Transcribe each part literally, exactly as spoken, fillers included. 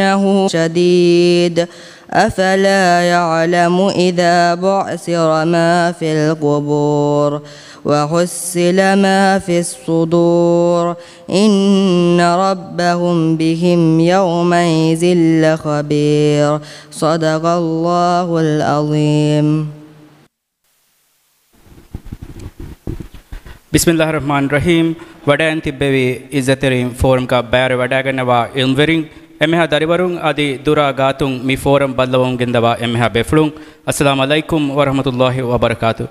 إنه شديد. أفلا يعلم إذا بعثر ما في القبور وحصل ما في الصدور إن ربهم بهم يومئذ لخبير. صدق الله العظيم. ބިސްމިއްލާހި ރަޙްމާނި ރަޙީމް. ވަޑައިގެން ތިއްބެވި އިއްޒަތްތެރިން، ފޯރަމްގަ ބައިވެރިވެވަޑައިގަންނަވާ އިލްމްވެރިން، އެންމެހާ ދަރިވަރުން އަދި ދުރާ ގާތުން މި ފޯރަމް ބައްލަވަމުން ގެންދަވާ އެންމެހާ ބޭފުޅުން، އައްސަލާމު ޢަލައިކުމް ވަރަޙްމަތުﷲި ވަބަރަކާތު.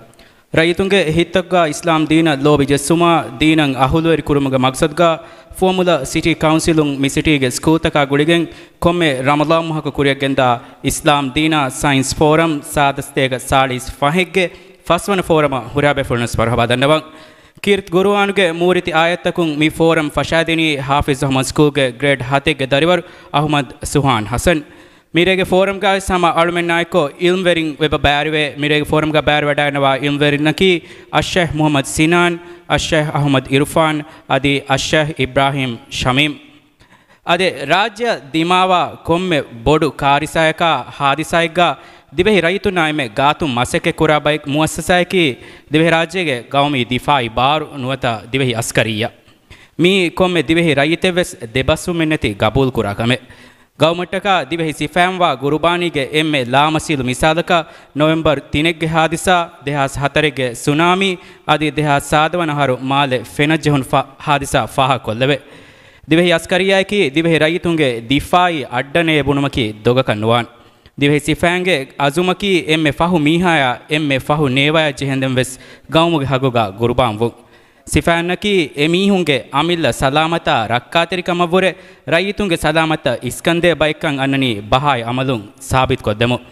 ރައްޔިތުންގެ ހިތްތަކުގަ އިސްލާމް ދީނަށް ލޯބި ޖެއްސުމާ، ދީނަށް އަހުލުވެރި ކުރުމުގެ މަގްސަދުގަ، ފުވައްމުލައް ސިޓީ ކައުންސިލުން މި ސިޓީގެ ސްކޫލްތަކާ ގުޅިގެން ކޮންމެ ރަމަޟާން މަހަކު ކުރިއަށްގެންދާ އިސްލާމް ދީނާ ސައިންސް ފޯރަމް ސާދަ ސަތޭކަ ސާޅީސް ފަހެއްގެ ފަސްވަނަ ފޯރަމަށް ހުރިހާ ބޭފުޅުންވެސް މަރުޙަބާ ދަންނަވަން. ކީރިތި ގުރުއާނުގެ މޫރިތި އާޔަތްތަކުން މި ފޯރަމް ފަށާދިނީ ޙާފިޒް އަޙްމަދު ސްކޫލްގެ ގްރޭޑް ހަތެއްގެ ދަރިވަރު އަޙްމަދު ސުހާން ޙަސަން. މިރޭގެ ފޯރަމްގައި ހަމަ އަޅުމެންނާއެކު އިލްމްވެރިން ވެބަ ބައިވެރިވޭ. މިރޭގެ ފޯރަމްގަ ބައިވެރިވަޑައިގަންނަވާ އިލްމްވެރިންނަކީ އައްޝައިޚް މުޙައްމަދު ސިނާން، އައްޝައިޚް އަޙްމަދު އިރުފާން އަދި އައްޝައިޚް އިބްރާހީމް ޝަމީމް. އަދި ރާއްޖެއަށް ދިމާވާ ކޮންމެ ބޮޑު ކާރިސާއަކާ ހާދިސާއެއްގަ ދިވެހި ރައްޔިތުންނާ އެންމެ ގާތުން މަސައްކަތްކުރާ ބައެއް މުއައްސަސާއަކީ ދިވެހިރާއްޖޭގެ ގައުމީ ދިފާއީ ބާރު ނުވަތަ ދިވެހި އަސްކަރިއްޔާ. މީ ކޮންމެ ދިވެހި ރައްޔިތެއްވެސް ދެބަސްވުމެއްނެތި ގަބޫލުކުރާ ކަމެއް. ގައުމަށްޓަކާ ދިވެހި ސިފައިންވާ ގުރުބާނީގެ އެންމެ ލާމަސީލު މިސާލަކަށް ނޮވެމްބަރު ތިނެއްގެ ހާދިސާ، ދެހާސް ހަތަރެއްގެ ސުނާމީ އަދި ދެހާސް ސާދަ ވަނަ އަހަރު މާލެ ފެނަށްޖެހުނު ފަ-، ހާދިސާ ފާހަގަކޮށްލެވޭ. ދިވެހި އަސްކަރިއްޔާއަކީ ދިވެހި ރައްޔިތުންގެ ދިފާއީ އައްޑަނޭ ބުނުމަކީ ދޮގަކަށް ނުވާން. ދިވެހި ސިފައިންގެ އަޒުމަކީ އެންމެ ފަހު މީހާޔާ އެންމެ ފަހު ނޭވާޔަށް ޖެހެންދެން ވެސް ގައުމުގެ ހައްގުގަ ގުރުބާން ވުން. ސިފައިންނަކީ އެމީހުންގެ އަމިއްލަ ސަލާމަތާ ރައްކާތެރިކަމަށްވުރެ ރައްޔިތުންގެ ސަލާމަތަށް އިސްކަންދޭ ބައެއްކަން އަންނަނީ ބަހާއި އަމަލުން ސާބިތުކޮށްދެމުން.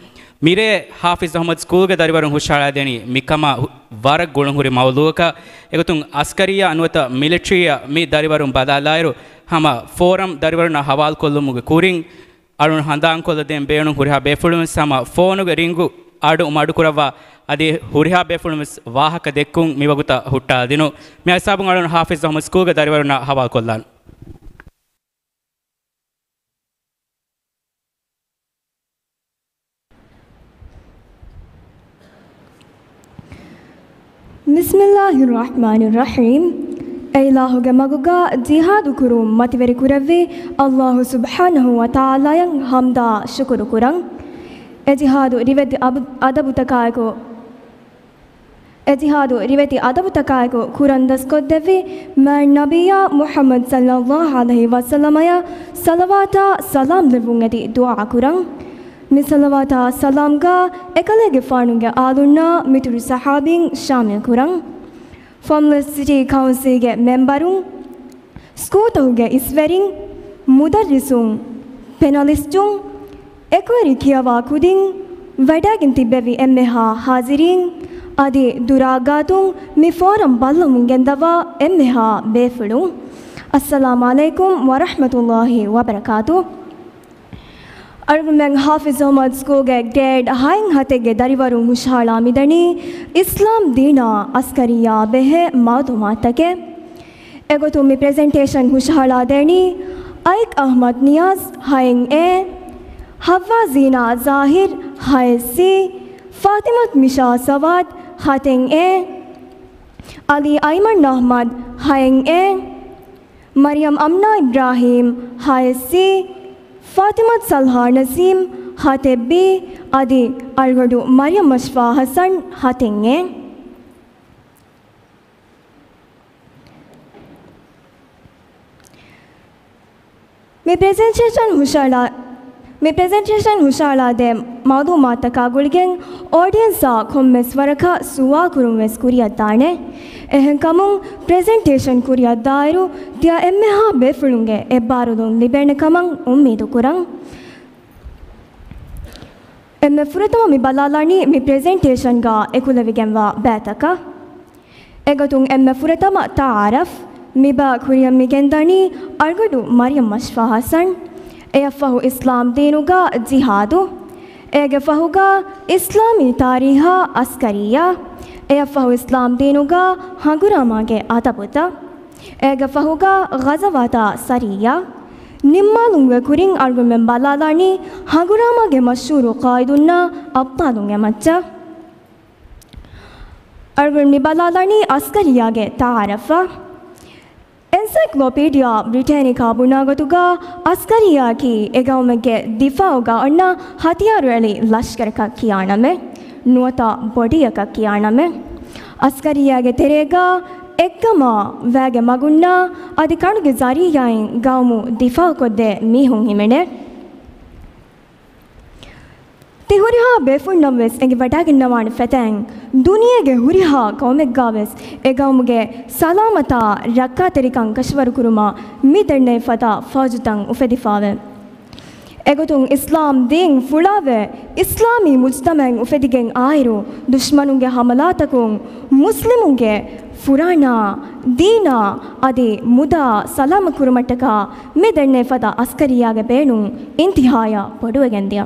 މިރޭ ޙާފިޒް އަޙްމަދު ސްކޫލްގެ ދަރިވަރުން ހުށަހަޅާދޭނީ މިކަމާ ހު-، ވަރަށް ގުޅުންހުރި މައުޟޫޢަކަށް. އެގޮތުން އަސްކަރިއްޔާ ނުވަތަ މިލިޓްރީއަށް މި ދަރިވަރުން ބަލާލާއިރު، ހަމަ ފޯރަމް ދަރިވަރުންނާ ހަވާލުކޮށްލުމުގެ ކުރިން، އަޅުން ހަނދާންކޮށްލަދޭން ބޭނުން ހުރިހާ ބޭފުޅުން ހަމަ ފޯނުގެ ރިންގު އަޑު މަޑުކުރައްވާ، އަދި ހުރިހާ ބޭފުޅުން ވެސް ވާހަކަ ދެއްކުން މިވަގުތަށް ހުއްޓާލަދިނުން. މި ހިސާބުން އަޅުން ޙާފިޒް އަޙްމަދު ސްކޫލްގެ ދަރިވަރުންނާ ހަވާލުކޮށްލާން. ބިސްމިއްލާހި ރަޙްމާނި ރަޙީމް. އެއިލާހުގެ މަގުގަ ޖިހާދު ކުރުން މަތިވެރި ކުރެއްވި އައްލާހު ސުބްޙާނަހު ވަ ތަޢާލާއަށް ޙަމްދާ ޝުކުރު ކުރަން. އެ ޖިހާދު ރިވެތި އަބު-، އަދަބުތަކާއެކު، އެ ޖިހާދު ރިވެތި އަދަބުތަކާއެކު ކުރަން ދަސްކޮށްދެއްވި މާތް ނަބިއްޔާ މުޙައްމަދު ޞައްލައްލާހު ޢަލައިހި ވަސައްލަމަޔަށް ޞަލަވާތާ ސަލާމް ލެއްވުން އެދި ދުޢާ ކުރަން. މި ޞަލަވާތާ ސަލާމްގަ އެކަލޭގެފާނުގެ އާލުންނާ މިތުރު ޞަޙާބީން ޝާމިލް ކުރަން. ފުވައްމުލައް ސިޓީ ކައުންސިލްގެ މެމްބަރުން، ސްކޫލްތަކުގެ އިސްވެރިން، މުދައްރިސުން، ޕެނަލިސްޓުން، އެކުވެރި ކިޔަވާ ކުދިން، ވަޑައިގެން ތިއްބެވި އެންމެހާ ޙާޟިރީން، އަދި ދުރާގާތުން މި ފޯރަމް ބައްލަވަމުން ގެންދަވާ އެންމެހާ ބޭފުޅުން، އައްސަލާމު ޢަލައިކުމް ވަރަޙްމަތުﷲި ވަބަރަކާތު. އަޅުގަނޑުމެން ޙާފިޒް އަޙްމަދު ސްކޫލްގެ ގްރޭޑް ހައެއް ހަތެއްގެ ދަރިވަރުން ހުށަހަޅާ މިދަނީ އިސްލާމް ދީނާ އަސްކަރިއްޔާ ބެހޭ މަޢުލޫމާތުތަކެއް. އެގޮތުން މި ޕްރެޒެންޓޭޝަން ހުށަހަޅާދޭނީ އައިކް އަޙްމަދު ނިޔާޒް ހައެއް އޭ، ޙައްވާ ޒީނާ ޒާހިރް ހައެއް ސީ، ފާތިމަތު މިޝާ ސަވާދް ހަތެއް އޭ، ޢަލީ އައިމަން އަޙްމަދު ހައެއް އޭ، މަރިޔަމް އަމްނާ އިބްރާހީމް ހައެއް ސީ، ފާތިމަތު ސަލްހާ ނަސީމް ހަތެއް ބީ، އަދި އަޅުގަޑު މަރިޔަމް އަޝްފާ ޙަސަން ހަތެއް އޭ. މި ޕްރެޒެންޓޭޝަން ހުށަހަޅާ-، މި ޕްރެޒެންޓޭޝަން ހުށަހަޅާދޭ މަޢުލޫމާތަކާ ގުޅިގެން އޯޑިއެންސާ ކޮންމެސް ވަރަކަށް ސުވާލު ކުރުން ވެސް ކުރިއަށްދާނެ. އެހެންކަމުން ޕްރެޒެންޓޭޝަން ކުރިއަށްދާއިރު ތިޔަ އެންމެހާ ބޭފުޅުންގެ އެއްބާރުލުން ލިބޭނެ ކަމަށް އުއްމީދު ކުރަން. އެންމެ ފުރަތަމަ މި ބަލާލާނީ މި ޕްރެޒެންޓޭޝަންގަ އެކުލެވިގެންވާ ބައިތަކަށް. އެގޮތުން އެންމެ ފުރަތަމަ ތަޢާރަފް، މި ބަ ކުރިއަށް މި ގެންދަނީ އަޅުގަޑު މަރިޔަމް އަޝްފާ ޙަސަން. އެއަށްފަހު އިސްލާމް ދީނުގަ ޖިހާދު، އޭގެ ފަހުގަ އިސްލާމީ ތާރީހާ އަސްކަރިއްޔާ، އެއަށްފަހު އިސްލާމް ދީނުގަ ހަނގުރާމާގެ އަދަބުތައް، އޭގެ ފަހުގަ ޣަޒަވާތާ ސަރިއްޔާ، ނިންމާލުމުގެ ކުރިން އަޅުގަނޑުމެން ބަލާލާނީ ހަނގުރާމާގެ މަޝްހޫރު ޤާއިދުންނާ އަބްޠާލުންގެ މައްޗަށް. އަޅުގަނޑު މި ބަލާލަނީ އަސްކަރިއްޔާގެ ތަޢާރަފަށް. އެންސައިކްލޯޕީޑިއާ ބްރިޓޭނިކާ ބުނާ ގޮތުގަ އަސްކަރިއްޔާއަކީ އެ ގައުމެއްގެ ދިފާޢުގަ އޮންނަ ހަތިޔާރު އެޅި ލަޝްކަރަކަށް ކިޔާ ނަމެއް، ނުވަތަ ބޮޑީއަކަށް ކިޔާ ނަމެއް. އަސްކަރިއްޔާގެ ތެރޭގަ އެއްގަމާ ވައިގެ މަގުންނާ އަދި ކަނޑުގެ ޒަރީޢާއިން ގައުމު ދިފާޢުކޮށްދޭ މީހުން ހިމެނޭ. ތި ހުރިހާ ބޭފުޅުންނަށްވެސް އެނގިވަޑައިގަންނަވާނެ ފެތައިން، ދުނިޔޭގެ ހުރިހާ ޤައުމެއްގާވެސް އެ ޤައުމުގެ ސަލާމަތާ ރައްކާތެރިކަން ކަށަވަރުކުރުމަށް މި ދެންނެވި ފަދަ ފަރުޟުތައް އުފެދިފައެވެ. އެގޮތުން އިސްލާމް ދީން ފުޅާވެ، އިސްލާމީ މުޖްތަމަޢެއް އުފެދިގެން އާއިރު، ދުޝްމަނުންގެ ހަމަލާތަކުން މުސްލިމުންގެ ފުރާނާ، ދީނާ އަދި މުދާ ސަލާމަތްކުރުމަށްޓަކާ މި ދެންނެވި ފަދަ އަސްކަރިއްޔާގެ ބޭނުން އިންތިހާޔަށް ބޮޑުވެގެންދިޔަ.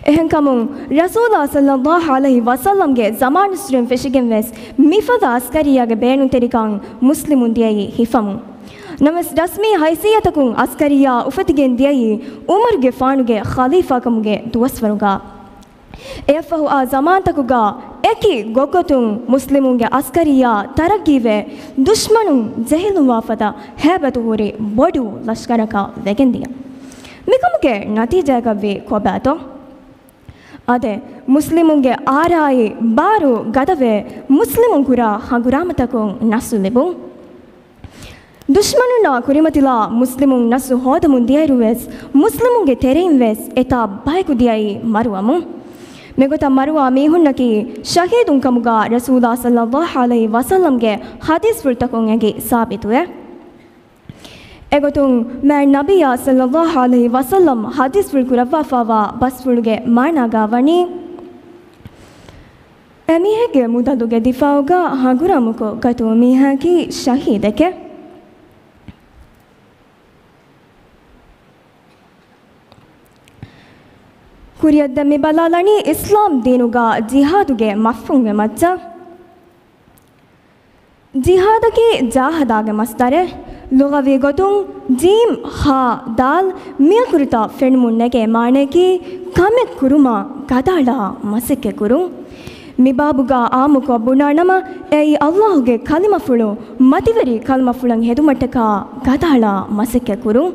އެހެންކަމުން، ރަސޫލާ ޞައްލައްލާހު ޢަލައިހި ވަސައްލަމްގެ ޒަމާނުއްސުރެން ފެށިގެންވެސް މިފަދަ އަސްކަރިއްޔާގެ ބޭނުންތެރިކަން މުސްލިމުން ދިޔައީ ހިފަމުން. ނަމަވެސް، ރަސްމީ ހައިސިއްޔަތަކުން އަސްކަރިއްޔާ އުފެދިގެން ދިޔައީ ޢުމަރުގެފާނުގެ ޚަލީފާކަމުގެ ދުވަސްވަރުގަ. އެއަށްފަހު އާ ޒަމާންތަކުގަ އެކި ގޮތްގޮތުން މުސްލިމުންގެ އަސްކަރިއްޔާ ތަރައްގީވެ، ދުޝްމަނުން ޖެހިލުންވާ ފަދަ ހޭބަތު ހުރި ބޮޑު ލަޝްކަރަކަށް ވެގެންދިޔަ. މިކަމުގެ ނަތީޖާއަކަށްވީ ކޮބާތޯ؟ އާދެ، މުސްލިމުންގެ އާރާއި ބާރު ގަދަވެ، މުސްލިމުން ކުރާ ހަނގުރާމަތަކުން ނަސްރު ލިބުން. ދުޝްމަނުންނާ ކުރިމަތިލާ މުސްލިމުން ނަސްރު ހޯދަމުން ދިޔައިރުވެސް، މުސްލިމުންގެ ތެރެއިންވެސް އެތާ ބަޔަކު ދިޔައީ މަރުވަމުން. މިގޮތަށް މަރުވާ މީހުންނަކީ ޝަހީދުން ކަމުގަ ރަސޫލާ ޞައްލައްލާހު ޢަލައިހި ވަސައްލަމްގެ ޙަދީޘްފުޅުތަކުން އެނގި ސާބިތުވޭ. އެގޮތުން މާތް ނަބިއްޔާ ޞައްލައްލާހު ޢަލައިހި ވަސައްލަމް ޙަދީޘްފުޅު ކުރައްވާފައިވާ ބަސްފުޅުގެ މާނާގަ ވަނީ، އެމީހެއްގެ މުދަލުގެ ދިފާޢުގަ ހަނގުރާމަކޮށް ގަތުމު މީހާއަކީ ޝަހީދެކޭ. ކުރިއަށް ދެން މި ބަލާލަނީ އިސްލާމް ދީނުގަ ޖިހާދުގެ މަފްހޫމްގެ މައްޗަށް. ޖިހާދަކީ ޖާހަދާގެ މަސްދަރެއް. ލުޣަވީ ގޮތުން ޖީމް، ހާ، ދާލް މިއަކުރުތައް ފެނުމުން ނެގޭ މާނަޔަކީ ކަމެއް ކުރުމަށް ގަދައަޅާ މަސައްކަތް ކުރުން. މި ބާބުގަ އާއްމުކޮށް ބުނާނަމަ، އެއީ އައްލާހުގެ ކަލިމަފުޅު މަތިވެރި ކަލިމަފުޅަށް ހެދުމަށްޓަކާ ގަދައަޅާ މަސައްކަތް ކުރުން.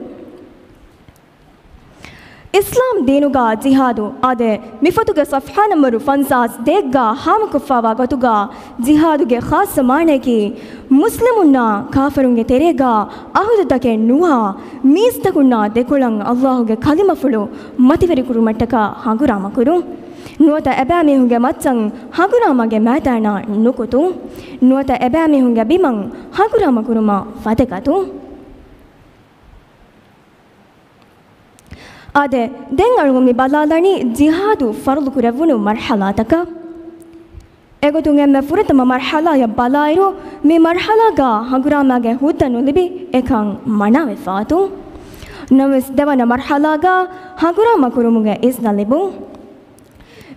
އިސްލާމް ދީނުގަ ޖިހާދު އާދެ، މިފޮތުގެ ޞަފްޙާ ނަންބަރު ފަންސާސް ދޭއްގަ ހާމަކޮށްފައިވާ ގޮތުގަ، ޖިހާދުގެ ޚާއްޞަ މާނަޔަކީ، މުސްލިމުންނާ ކާފަރުންގެ ތެރޭގަ އަހުދުތަކެއް ނުވާ، މީސްތަކުންނާ ދެކޮޅަށް އައްލާހުގެ ކަލިމަފުޅު މަތިވެރިކުރުމަށްޓަކާ ހަނގުރާމަ ކުރުން. ނުވަތަ އެބައިމީހުންގެ މައްޗަށް ހަނގުރާމަގެ މައިދާނަށް ނުކުތުން. ނުވަތަ އެބައިމީހުންގެ ބިމަށް ހަނގުރާމަ ކުރުމަށް ވަދެގަތުން. އާދެ، ދެން އަޅުގަނޑު މި ބަލާލަނީ ޖިހާދު ފަރުޟު ކުރެއްވުނު މަރްޙަލާތަކަށް. އެގޮތުން އެންމެ ފުރަތަމަ މަރްޙަލާޔަށް ބަލާއިރު، މި މަރްޙަލާގަ ހަނގުރާމާގެ ހުއްދަ ނުލިބި އެކަން މަނާވެފައިއޮތުން. ނަމަވެސް ދެވަނަ މަރްޙަލާގަ ހަނގުރާމަ ކުރުމުގެ އިޒްނަ ލިބުން.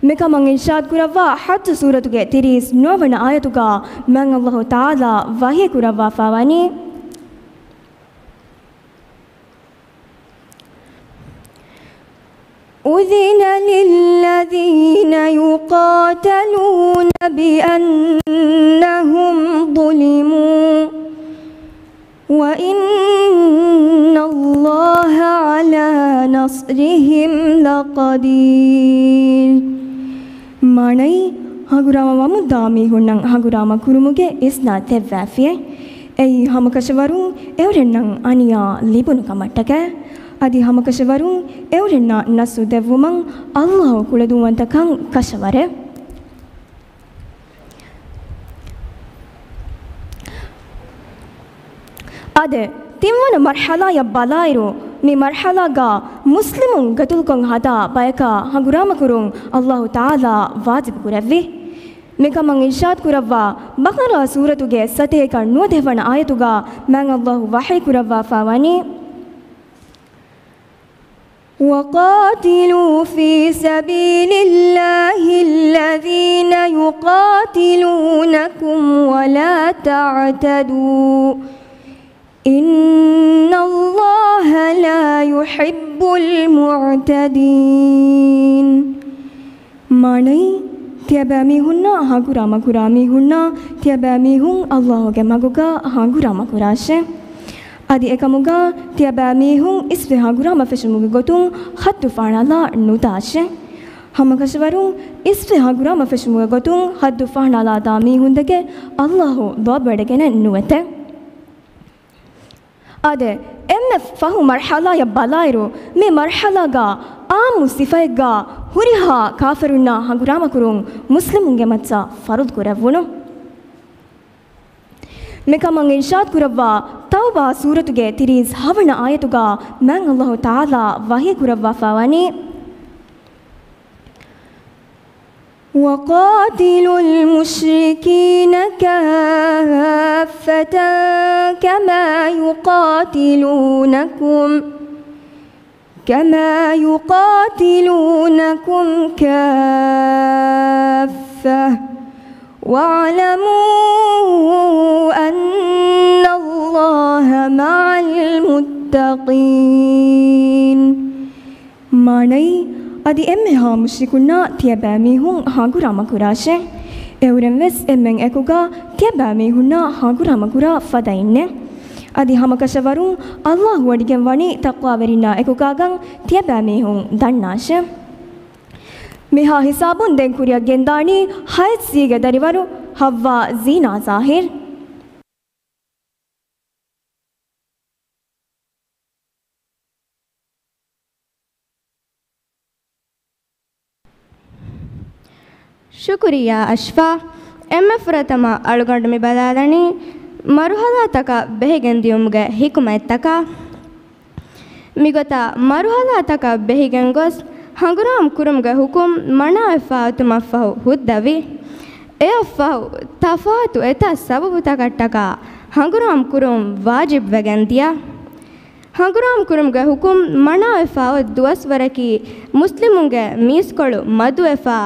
މިކަމަށް އިރްޝާދް ކުރައްވާ ޙައްޖު ސޫރަތުގެ ތިރީސް ނުވަވަނަ އާޔަތުގަ މާތް އައްލާހު ތަޢާލާ ވަޙީ ކުރައްވާފައިވަނީ، أذن للذين يقاتلون بأنهم ظلموا وإن الله على نصرهم لقدير. މާނައީ، ހަނގުރާމަ ވަމުންދާ މީހުންނަށް ހަނގުރާމަ ކުރުމުގެ އިޒްނަ ދެއްވާފިޔޭ. އެއީ ހަމަކަށަވަރުން އެއުރެންނަށް އަނިޔާ ލިބުނު ކަމަށްޓަކައި. އަދި ހަމަކަށަވަރުން އެއުރެންނަށް ނަސްރު ދެއްވުމަށް އައްލާހު ކުޅަދުންވަންތަކަން ކަށަވަރެއް. އާދެ، ތިންވަނަ މަރްޙަލާޔަށް ބަލާއިރު، މި މަރްޙަލާގަ މުސްލިމުން ގަތުލުކޮށް ހަދާ ބަޔަކާ ހަނގުރާމަ ކުރުން އައްލާހު ތަޢާލާ ވާޖިބު ކުރެއްވި. މިކަމަށް އިރްޝާދް ކުރައްވާ، ބަޤަރާ ސޫރަތުގެ ސަތޭކަ ނުވަދިހަ ވަނަ އާޔަތުގަ މާތް އައްލާހު ވަޙީ ކުރައްވާފައިވަނީ، وقاتلوا في سبيل الله الذين يقاتلونكم ولا تعتدوا إن الله لا يحب المعتدين. މާނައީ، ތިޔަބައިމީހުންނާ ހަނގުރާމަކުރާ މީހުންނާ ތިޔަބައިމީހުން ﷲ ގެ މަގުގަ ހަނގުރާމަކުރާށޭ. އަދި އެކަމުގަ ތިޔަބައިމީހުން އިސްވެ ހަނގުރާމަ ފެށުމުގެ ގޮތުން ހައްދު ފަހަނައަޅާ ނުދާށޭ. ހަމަކަށަވަރުން އިސްވެ ހަނގުރާމަ ފެށުމުގެ ގޮތުން ހައްދު ފަހަނައަޅާދާ މީހުންދެކެ ﷲ ލޯބިވެޑިގެނެއް ނުވެތެ. އާދެ، އެންމެ ފަހު މަރްޙަލާއަށް ބަލާއިރު، މި މަރްޙަލާގަ އާއްމު ސިފައެއްގަ ހުރިހާ ކާފަރުންނާ ހަނގުރާމަކުރުން މުސްލިމުންގެ މައްޗަށް ފަރުޟު ކުރެއްވުނު. މިކަމަށް އިރްޝާދު ކުރައްވާ ތައުބާ ސޫރަތުގެ ތިރީސް ހަވަނަ އާޔަތުގަ މާތް ﷲ ތަޢާލާ ވަޙީ ކުރައްވާފާ ވަނީ، وقاتلوا المشركين كافة كما يقاتلونكم كما يقاتلونكم كافة واعلموا أن الله مع المتقين. މާނައީ، އަދި އެންމެހާ މުޝްރިކުންނާ ތިޔަބައިމީހުން ހަނގުރާމަކުރާށޭ. އެއުރެންވެސް އެންމެން އެކުގަ ތިޔަބައިމީހުންނާ ހަނގުރާމަކުރާ ފަދައިންނޭ. އަދި ހަމަކަށަވަރުން ﷲ ވޮޑިގެން ވަނީ ތަޤްވާވެރިންނާ އެކުގަ ގަން ތިޔަބައިމީހުން ދަންނާށޭ. މިހާ ހިސާބުން ދެން ކުރިއަށް ގެންދާނީ ހަތް ސީގެ ދަރިވަރު ޙައްވާ ޒީނާ ޒާހިރް. ޝުކުރިއްޔާ އަޝްފާ. އެންމެ ފުރަތަމަ އަޅުގަނޑު މި ބަލާލަނީ މަރުހަލާތަކަށް ބެހިގެން ދިޔުމުގެ ޙިކުމަތްތަކަށް. މިގޮތަށް މަރުހަލާތަކަށް ބެހިގެން ގޮސް ހަނގުރާމަ ކުރުމުގެ ޙުކުމް މަނާވެފާ އޮތުމަށްފަހު ހުއްދަވި. އެއަށްފަހު ތަފާތު އެތައް ސަބަބުތަކަށްޓަކާ ހަނގުރާމަ ކުރުން ވާޖިބްވެގެން ދިޔަ. ހަނގުރާމަ ކުރުމުގެ ޙުކުމް މަނާވެފާ އޮތް ދުވަސްވަރަކީ މުސްލިމުންގެ މީސްކޮޅު މަދުވެފާ،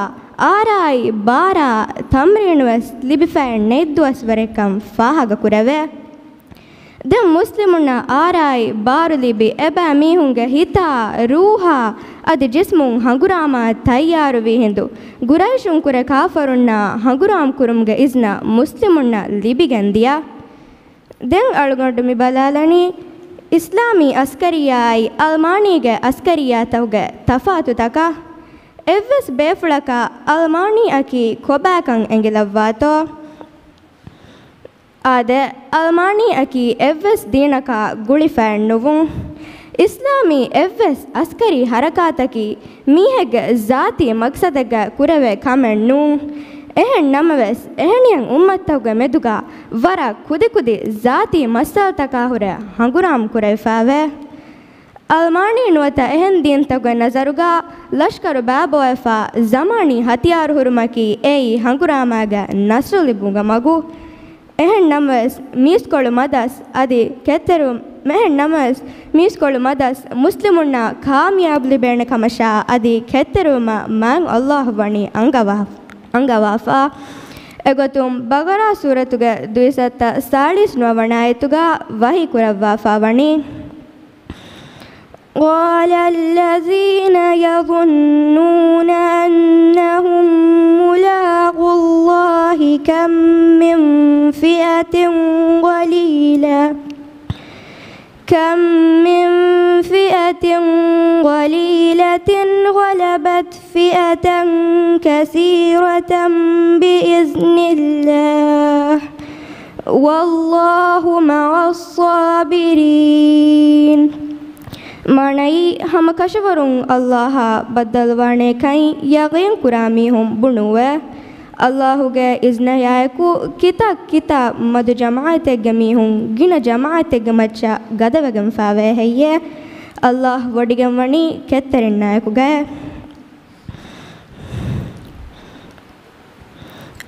އާރާއި ބާރާ ތަމްރީނުވެސް ލިބިފައެއް ނެތް ދުވަސްވަރެއްކަން ފާހަގަކުރެވޭ. ދެން މުސްލިމުންނަށް އާރާއި ބާރު ލިބި އެބައިމީހުންގެ ހިތާ، ރޫޙާ އަދި ޖިސްމުން ހަނގުރާމައަށް ތައްޔާރުވީ ހިނދު، ގުރައިޝުން ކުރެ ކާފަރުންނާ ހަނގުރާމަ ކުރުމުގެ އިޒްނަ މުސްލިމުންނަށް ލިބިގެން ދިޔަ. ދެން އަޅުގަނޑު މި ބަލާލަނީ، އިސްލާމީ އަސްކަރިއްޔާއާއި އަލްމާނީގެ އަސްކަރިއްޔާތަކުގެ ތަފާތުތަކަށް. އެއްވެސް ބޭފުޅަކަށް އަލްމާނީއަކީ ކޮބާކަން އެނގިލައްވާތޯ؟ އާދެ، އަލްމާނީއަކީ އެއްވެސް ދީނަކާ ގުޅިފައެއް ނުވުން. އިސްލާމީ އެއްވެސް އަސްކަރީ ހަރަކާތަކީ މީހެއްގެ ޒާތީ މަޤްޞަދެއްގަ ކުރެވޭ ކަމެއް ނޫން. އެހެން ނަމަވެސް، އެހެނިހެން އުއްމަތްތަކުގެ މެދުގަ ވަރަށް ކުދިކުދި ޒާތީ މައްސަލަތަކާ ހުރެ ހަނގުރާމަ ކުރެވިފައިވޭ. އަލްމާނީ ނުވަތަ އެހެން ދީންތަކުގެ ނަޒަރުގަ ލަޝްކަރު ބައިބައޮވެފަ ޒަމާނީ ހަތިޔާރު ހުރުމަކީ އެއީ ހަނގުރާމާގެ ނަސްރު ލިބުމުގެ މަގު. އެހެން ނަމަވެސް، މީސްކޮޅު މަދަސް އަދި ކެތްތެރިވު-، އެހެން ނަމަވެސް، މީސްކޮޅު މަދަސް މުސްލިމުންނަށް ކާމިޔާބު ލިބޭނެ ކަމަށާ އަދި ކެތްތެރިވުމަށް މާތް ﷲ ވަނީ އަންގަވާ-، އަންގަވާފަ. އެގޮތުން، ބަޤަރާ ސޫރަތުގެ ދުއިސައްތަ ސާޅީސް ނުވަވަނަ އާޔަތުގަ ވަޙީ ކުރައްވާފަ ވަނީ، قال الذين يظنون أنهم ملاقو الله كم من فئة قليلة كم من فئة قليلة غلبت فئة كثيرة بإذن الله والله مع الصابرين. މާނައީ، ހަމަ ކަށަވަރުން ﷲ އާ ބައްދަލުވާނެ ކައި ޔަޤީން ކުރާ މީހުން ބުނުއްވޭ. ﷲ ގެ އިޒްނަޔާއެކު ކިތައް ކިތައް މަދު ޖަމާޢަތެއްގެ މީހުން ގިނަ ޖަމާޢަތެއްގެ މައްޗަށް ގަދަވެގެންފާވޭ ހެއްޔޭ؟ ﷲ ވޮޑިގެންވަނީ ކެތްތެރިންނާއެކުގައޭ.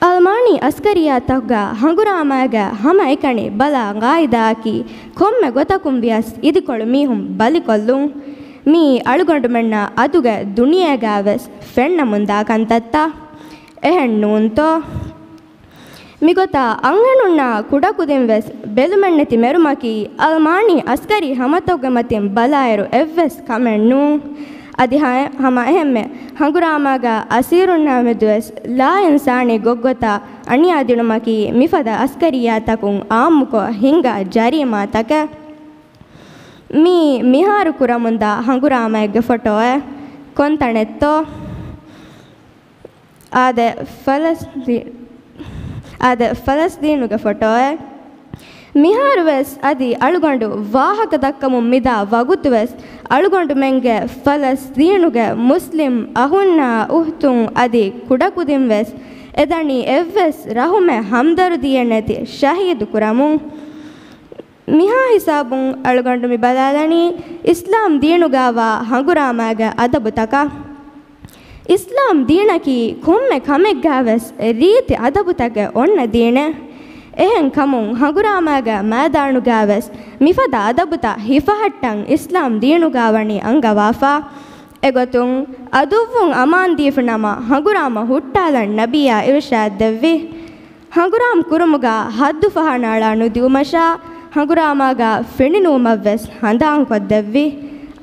އަލްމާނީ އަސްކަރިއްޔާތަކުގަ ހަނގުރާމާގެ ހަމައެކަނި ބަލާ ގާއިދާއަކީ ކޮންމެ ގޮތަކުން ވިޔަސް އިދިކޮޅު މީހުން ބަލިކޮށްލުން. މިއީ އަޅުގަނޑުމެންނަށް އަދުގެ ދުނިޔޭގައިވެސް ފެންނަމުންދާ ކަންތައްތައް. އެހެން ނޫންތޯ؟ މިގޮތަށް އަންހެނުންނާ ކުޑަކުދިން ވެސް ބެލުމެއްނެތި މެރުމަކީ އަލްމާނީ އަސްކަރީ ހަމަތަކުގެ މަތިން ބަލާއިރު އެއްވެސް ކަމެއް ނޫން. އަދި ހަ-، ހަމަ އެހެންމެ ހަނގުރާމާގަ އަސީރުންނާ މެދުވެސް ލާއިންސާނީ ގޮތްގޮތަށް އަނިޔާ ދިނުމަކީ މިފަދަ އަސްކަރިއްޔާތަކުން އާއްމުކޮށް ހިންގާ ޖަރީމާތަކެއް. މީ މިހާރު ކުރަމުންދާ ހަނގުރާމައެއްގެ ފޮޓޯއެއް. ކޮންތަނެއްތޯ؟ އާދެ، ފަލަސްތީ-، އާދެ، ފަލަސްތީނުގެ ފޮޓޯއެއް. މިހާރުވެސް އަދި އަޅުގަނޑު ވާހަކަ ދައްކަމުން މިދާ ވަގުތުވެސް އަޅުގަނޑުމެންގެ ފަލަސްތީނުގެ މުސްލިމް އަހުންނާ އުހުތުން އަދި ކުޑަކުދިންވެސް އެދަނީ އެއްވެސް ރަހުމެއް ހަމްދަރުދީއެއް ނެތި ޝަހީދު ކުރަމުން. މިހާ ހިސާބުން އަޅުގަނޑު މި ބަލާލަނީ އިސްލާމް ދީނުގާވާ ހަނގުރާމާގެ އަދަބުތަކަށް. އިސްލާމް ދީނަކީ ކޮންމެ ކަމެއްގާވެސް ރީތި އަދަބުތަކެއް އޮންނަ ދީނެއް. އެހެން ކަމުން ހަނގުރާމާގެ މައިދާނުގާވެސް މިފަދަ އަދަބުތައް ހިފަހައްޓަން އިސްލާމް ދީނުގާ ވަނީ އަންގަވާފަ. އެގޮތުން އަދުއްވުން އަމާން ދީފި ނަމަ ހަނގުރާމަ ހުއްޓާލަން ނަބިއްޔާ އިރުޝާދް ދެއްވި. ހަނގުރާމަ ކުރުމުގަ ހައްދު ފަހަނައަޅާ ނުދިއުމަށާ، ހަނގުރާމާގަ ފެނިނުވުމަށްވެސް ހަނދާންކޮށްދެއްވި.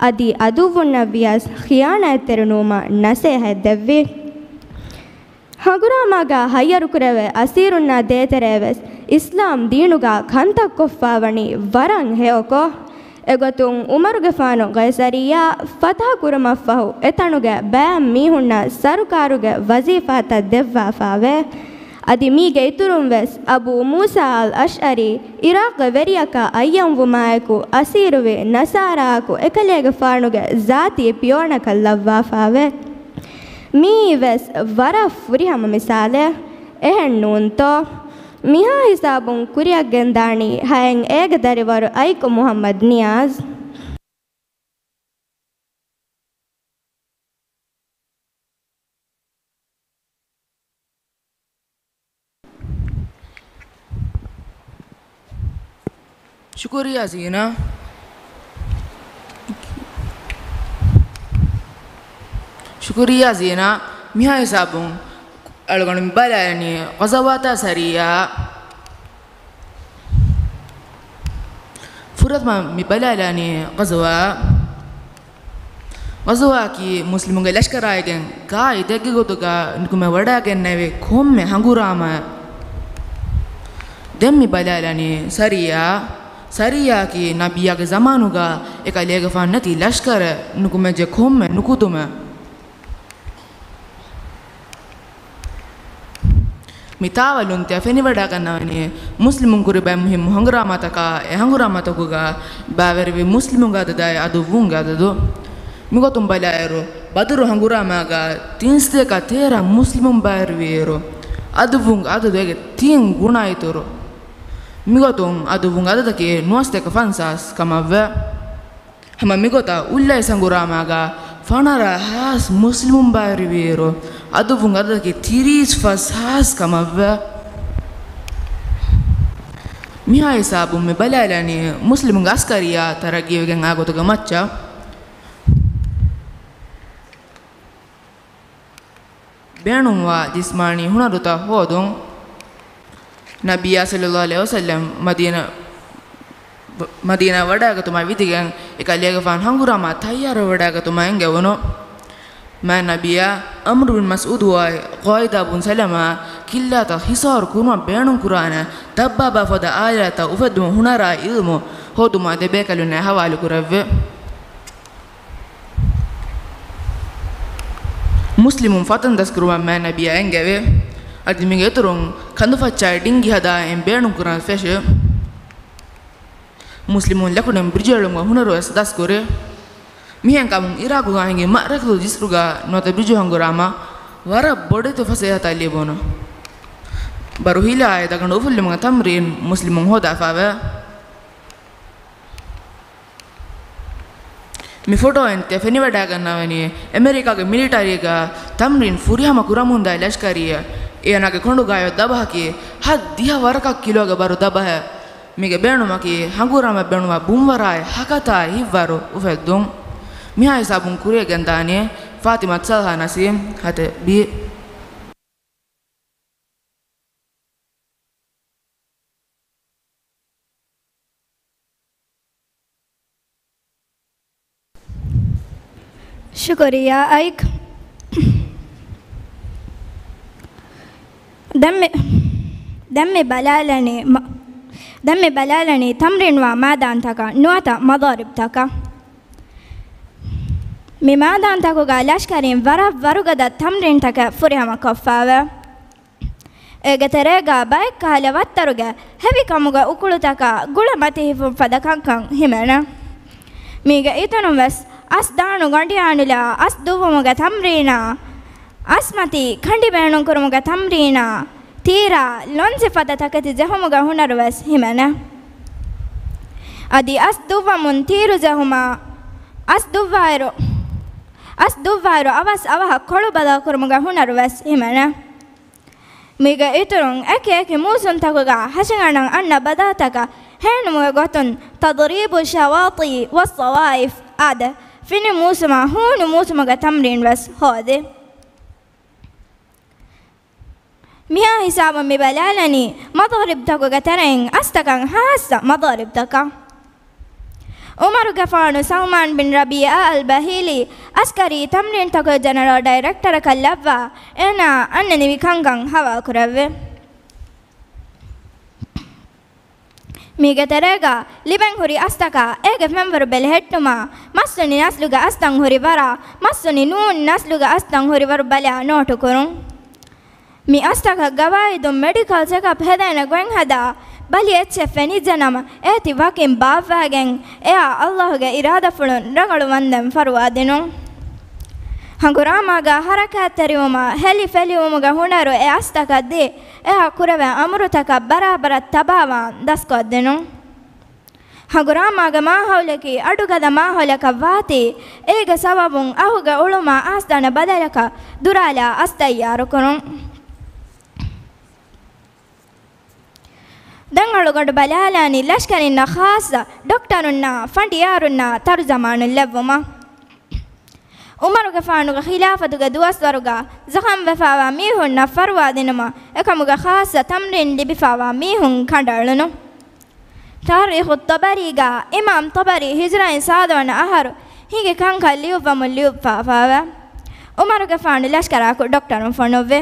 އަދި އަދުއްވުންނަށްވިޔަސް ޚިޔާނާތްތެރިނުވުމަށް ނަސޭހަތްދެއްވި. ހަނގުރާމާގަ ހައްޔަރުކުރެވޭ އަސީރުންނާ ދޭތެރޭވެސް އިސްލާމް ދީނުގަ ކަންތައްކޮށްފާވަނީ ވަރަށް ހެޔޮކޮށް. އެގޮތުން އުމަރުގެފާނު ޤައިސަރިއްޔާ ފަތަޙަ ކުރުމަށްފަހު އެތަނުގެ ބައެއް މީހުންނަށް ސަރުކާރުގެ ވަޒީފާތައް ދެއްވާފާވޭ. އަދި މީގެ އިތުރުން ވެސް އަބޫ މޫސާ އަލް އަޝްޢަރީ އިރާޤްގެ ވެރިޔަކާ އައްޔަންވުމާއެކު އަސީރުވި ނަޞާރާއަކު އެކަލޭގެފާނުގެ ޒާތީ ޕިޔޯނަކަށް ލައްވާފާވޭ. މިއީ ވެސް ވަރަށް ފުރިހަމަ މިސާލެއް، އެހެން ނޫންތޯ؟ މިހާ ހިސާބުން ކުރިއަށް ގެންދާނީ ހައެއް އޭގެ ދަރިވަރު އައިކު މުޙައްމަދު ނިޔާޒް. ޝުކުރިއްޔާ ޒީނާ. ޝުކުރިއްޔާ ޒީނާ. މިހާ ހިސާބުން އަޅުގަނޑު މި ބަލާލަނީ ޣަޒަވާތާ ސަރިއްޔާ. ފުރަތަމަ މި ބަލާލަނީ ޣަޒަވާ. ޣަޒަވާއަކީ މުސްލިމުންގެ ލަޝްކަރާއިގެން ގާތް ދެއްގެ ގޮތުގަ ނުކުމެ ވަޑައިގެންނެވި ކޮންމެ ހަނގުރާމައެއް. ދެން މި ބަލާލަނީ ސަރިއްޔާ. ސަރިއްޔާއަކީ ނަބިއްޔާގެ ޒަމާނުގަ އެކަލޭގެފާނު ނެތި ލަޝްކަރެއް ނުކުމެއްޖެ ކޮންމެ ނުކުތުމެއް. މި ތާވަލުން ތިޔަ ފެނިވަޑައިގަންނަވަނީ މުސްލިމުން ކުރި ބައެއް މުހިއްމު ހަނގުރާމާތަކާ، އެ ހަނގުރާމާތަކުގަ ބައިވެރިވި މުސްލިމުންގެ އަދަދާއި އަދުއްވުންގެ އަދަދު. މިގޮތުން ބަލާއިރު، ބަދުރު ހަނގުރާމާގަ ތިންސަތޭކަ ތޭރަ މުސްލިމުން ބައިވެރިވިއިރު، އަދުއްވުންގެ އަދަދު އޭގެ ތިން ގުނަ އިތުރު. މިގޮތުން އަދުއްވުންގެ އަދަދަކީ ނުވަސަތޭކަ ފަންސާސް ކަމަށްވޭ. ހަމަ މިގޮތަށް އުއްލައިސް ހަނގުރާމާގަ ފަނަރަ ހާސް މުސްލިމުން ބައިވެރިވިއިރު، އަދުއްވުން އަދަދަކީ ތިރީސް ފަސް ހާސް ކަމަށްވޭ. މިހާ ހިސާބުން މި ބަލާލަނީ މުސްލިމުންގެ އަސްކަރިއްޔާ ތަރައްގީވެގެން އާ ގޮތުގެ މައްޗަށް. ބޭނުންވާ ޖިސްމާނީ ހުނަރުތައް ހޯދުން. ނަބިއްޔާ ޞައްލައްލާހު ޢަލައިހި ވަސައްލަމް މަދީނާ، މަދީނާ ވަޑައިގަތުމާ ވިދިގެން އެކަލޭގެފާނު ހަނގުރާމާ ތައްޔާރުވެވަޑައިގަތުމާ އެންގެވުނު. މާތް ނަބިއްޔާ ޢަމްރު ބިން މަސްޢޫދުއާއި ޤާއިދާ ބުން ސަލަމާ ކިއްލާތައް ހިސާރު ކުރުމަށް ބޭނުންކުރާނެ ދައްބާބާ ފަދަ އާލާތްތައް އުފެއްދުމަށް ހުނަރާ ޢިލްމު ހޯދުމާ ދެބޭކަލުންނާ ހަވާލުކުރެއްވި. މުސްލިމުން ފަތަން ދަސްކުރުމަށް މާތް ނަބިއްޔާ އެންގެވި. އަދި މީގެ އިތުރުން ކަނދުފައްޗާއި ޑިންގި ހަދާ އެން ބޭނުންކުރަން ފެށި. މުސްލިމުން ލެކުނިން ބްރިޖު އެޅުމުގެ ހުނަރުވެސް ދަސްކުރި. މިހެން ކަމުން އިރާޤުގަ ހިނގި މަޢްރަކަތުލް ޖިސްރުގަ ނުވަތަ ބްރިޖު ހަނގުރާމަ ވަރަށް ބޮޑެތި ފަސޭހަތައް ލިބުނު. ބަރު ހިލާއާއި ދަގަނޑު އުފުއްލުމުގެ ތަމްރީން މުސްލިމުން ހޯދާފަވޭ. މި ފޮޓޯއިން ތިޔަ ފެނިވަޑައިގަންނަވަނީ އެމެރިކާގެ މިލިޓަރީގަ ތަމްރީން ފުރިހަމަ ކުރަމުންދާ ލަޝްކަރީއެއް. އޭނާގެ ކޮނޑުގައި އޮތް ދަބަހަކީ ހަތްދިހަ ވަރަކަށް ކިލޯގެ ބަރު ދަބަހެއް. މީގެ ބޭނުމަކީ ހަނގުރާމަ ބޭނުމާ ބުންވަރާއި ހަކަތާ ހިތްވަރު އުފެއްދުން. މިހާ ހިސާބުން ކުރިއަށް ގެންދާނީ ފާތިމަތު ސަލްހާ ނަސީމް ހަތެއް ބީ. ޝުކުރިއްޔާ އައިކް. ދެން މި، ދެން މި ބަލާލަނީ މަ، ދެން މި ބަލާލަނީ ތަމްރީންވާ މައިދާންތަކަށް ނުވަތަ މަޟާރިބްތަކަށް. މި މައިދާންތަކުގަ ލަޝްކަރީން ވަރަށް ވަރުގަދަ ތަމްރީންތަކެއް ފުރިހަމަ ކޮށްފައެވެ. އޭގެ ތެރޭގަ ބައެއްކަހަލަ ވައްތަރުގެ ހެވިކަމުގެ އުކުޅުތަކާ ގުޅަ މަތި ހިފުން ފަދަ ކަންކަން ހިމެނޭ. މީގެ އިތުރުން ވެސް އަސް ދާނު ގޮނޑިއާނުލާ އަސް ދުއްވުމުގެ ތަމްރީނާ، އަސްމަތީ ކަނޑި ބޭނުންކުރުމުގެ ތަމްރީނާ، ތީރާ ލޮންޒި ފަދަ ތަކެތި ޖެހުމުގެ ހުނަރު ވެސް ހިމެނޭ. އަދި އަސް ދުއްވަމުން ތީރު ޖެހުމާ، އަސް ދުއްވާއިރު، އަސް ދުއްވާއިރު އަވަސް އަވަހަށް ކޮޅު ބަދަލުކުރުމުގެ ހުނަރު ވެސް ހިމެނޭ. މީގެ އިތުރުން އެކި އެކި މޫސުންތަކުގަ ހަށިގަނޑަށް އަންނަ ބަދަލުތަކަށް ހޭނުމުގެ ގޮތުން ތަޟްރީބު ޝަވާޠީ ވައްޞަވާއިފް އާދެ، ފިނި މޫސުމާ ހޫނު މޫސުމުގެ ތަމްރީން ވެސް ހޯދި. މިހާ ހިސާބުން މި ބަލާލަނީ މަޟާރިބްތަކުގެ ތެރެއިން އަސްތަކަށް ހާއްސަ މަޟާރިބްތަކަށް. ޢުމަރުގެފާނު ސަލްމާން ބިން ރަބީޢާ އަލް ބަހީލީ އަސްކަރީ ތަމްރީންތަކުގެ ޖެނެރަލް ޑައިރެކްޓަރަކަށް ލައްވާ، އޭނާ އަންނަނިވި ކަންކަން ހަވާލުކުރެއްވި. މީގެ ތެރޭގަ ލިބެން ހުރި އަސްތަކާ އޭގެ ފެންވަރު ބެލެހެއްޓުމާ، މައްސުނި ނަސްލުގެ އަސްތައް ހުރި ވަރާ، މައްސުނި ނޫން ނަސްލުގެ އަސްތައް ހުރި ވަރު ބަލާ ނޯޓުކުރުން. މި އަސްތަކަށް ގަވާއިދުން މެޑިކަލް ޗެކަޕް ހެދޭނެ ގޮތް ހަދާ، ބަލި އެއްޗެއް ފެނިއްޖެނަމަ، އޭތި ވަކިން ބާއްވާގެން، އެއާ އައްލާހުގެ އިރާދަފުޅުން ރަނގަޅު ވަންދެން ފަރުވާދިނުން. ހަނގުރާމާގާ ހަރަކާތްތެރިވުމާ ހެލި ފެލިވުމުގެ ހުނަރު އެ އަސްތަކަށް ދީ، އެއާ ކުރެވޭ އަމުރުތަކަށް ބަރާބަރަށް ތަބާވާން ދަސްކޮށްދިނުން. ހަނގުރާމާގެ މާހައުލަކީ އަޑުގަދަ މާހައުލަކަށް ވާތީ، އޭގެ ސަބަބުން އަހުގެ އުޅުމާ އައިސްދާނެ ބަދަލަކަށް ދުރާލާ އަސް ތައްޔާރުކުރުން. ދެން އަޅުގަނޑު ބަލާލާނީ ލަޝްކަރިންނަށް ޚާއްޞަ ޑޮކްޓަރުންނާ ފަނޑިޔާރުންނާ ތަރުޖަމާނުން ލެއްވުމަށް. ޢުމަރުގެފާނުގެ ޚިލާފަތުގެ ދުވަސްވަރުގަ ޒަޚަމްވެފާވާ މީހުންނަށް ފަރުވާދިނުމަށް އެކަމުގެ ޚާއްޞަ ތަމްރީން ލިބިފާވާ މީހުން ކަނޑައެޅުނު. ތާރީޚު ޠަބަރީގަ އިމާމް ޠަބަރީ ހިޖްރައިން ސާދަވަނަ އަހަރު ހިނގި ކަންކަން ލިޔުއްވަމުން ލިޔުއްވާފައެވެ. ޢުމަރުގެފާނު ލަޝްކަރާއެކު ޑޮކްޓަރުން ފޮނުއްވި.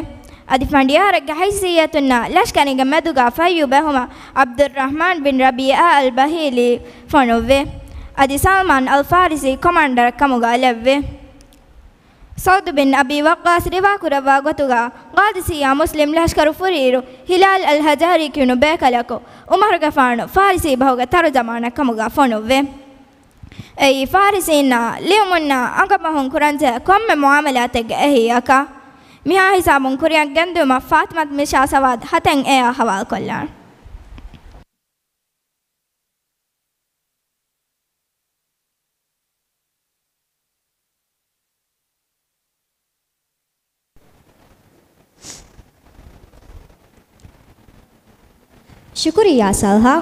އަދި ފަނޑިޔާރެއްގެ ހައިސިއްޔަތުންނާ ލަޝްކަރީގެ މެދުގަ ފައްޔޫ ބެހުމަށް ޢަބްދުއްރަޙްމާން ބިން ރަބީޢާ އަލް ބަހީލީ ފޮނުއްވި. އަދި ސަލްމާން އަލް ފާރިސީ ކޮމާންޑަރެއް ކަމުގަ ލެއްވި. ސަޢުދު ބިން އަބީ ވައްޤާޞް ރިވާކުރައްވާ ގޮތުގަ، ޤާދިސިއްޔާ މުސްލިމް ލަޝްކަރު ފުރިއިރު، ހިލާލް އަލް ހަޖާރީ ކިޔުނު ބޭކަލަކު ޢުމަރުގެފާނު ފާރިސީ ބަހުގެ ތަރުޖަމާނަށް ކަމުގަ ފޮނުއްވި. އެއީ ފާރިސީންނާ ލިޔުމުންނާ އަނގަބަހުން ކުރަންޖެހޭ ކޮންމެ މުޢާމަލާތެއްގެ އެހީއަކަށް. މިހާ ހިސާބުން ކުރިއަށް ގެންދިއުމަށް ފާތިމަތު މިޝާ ސަވާދް ހަތެއް އެއާ ހަވާލުކޮށްލާން. ޝުކުރިއްޔާ ސަލްހާ.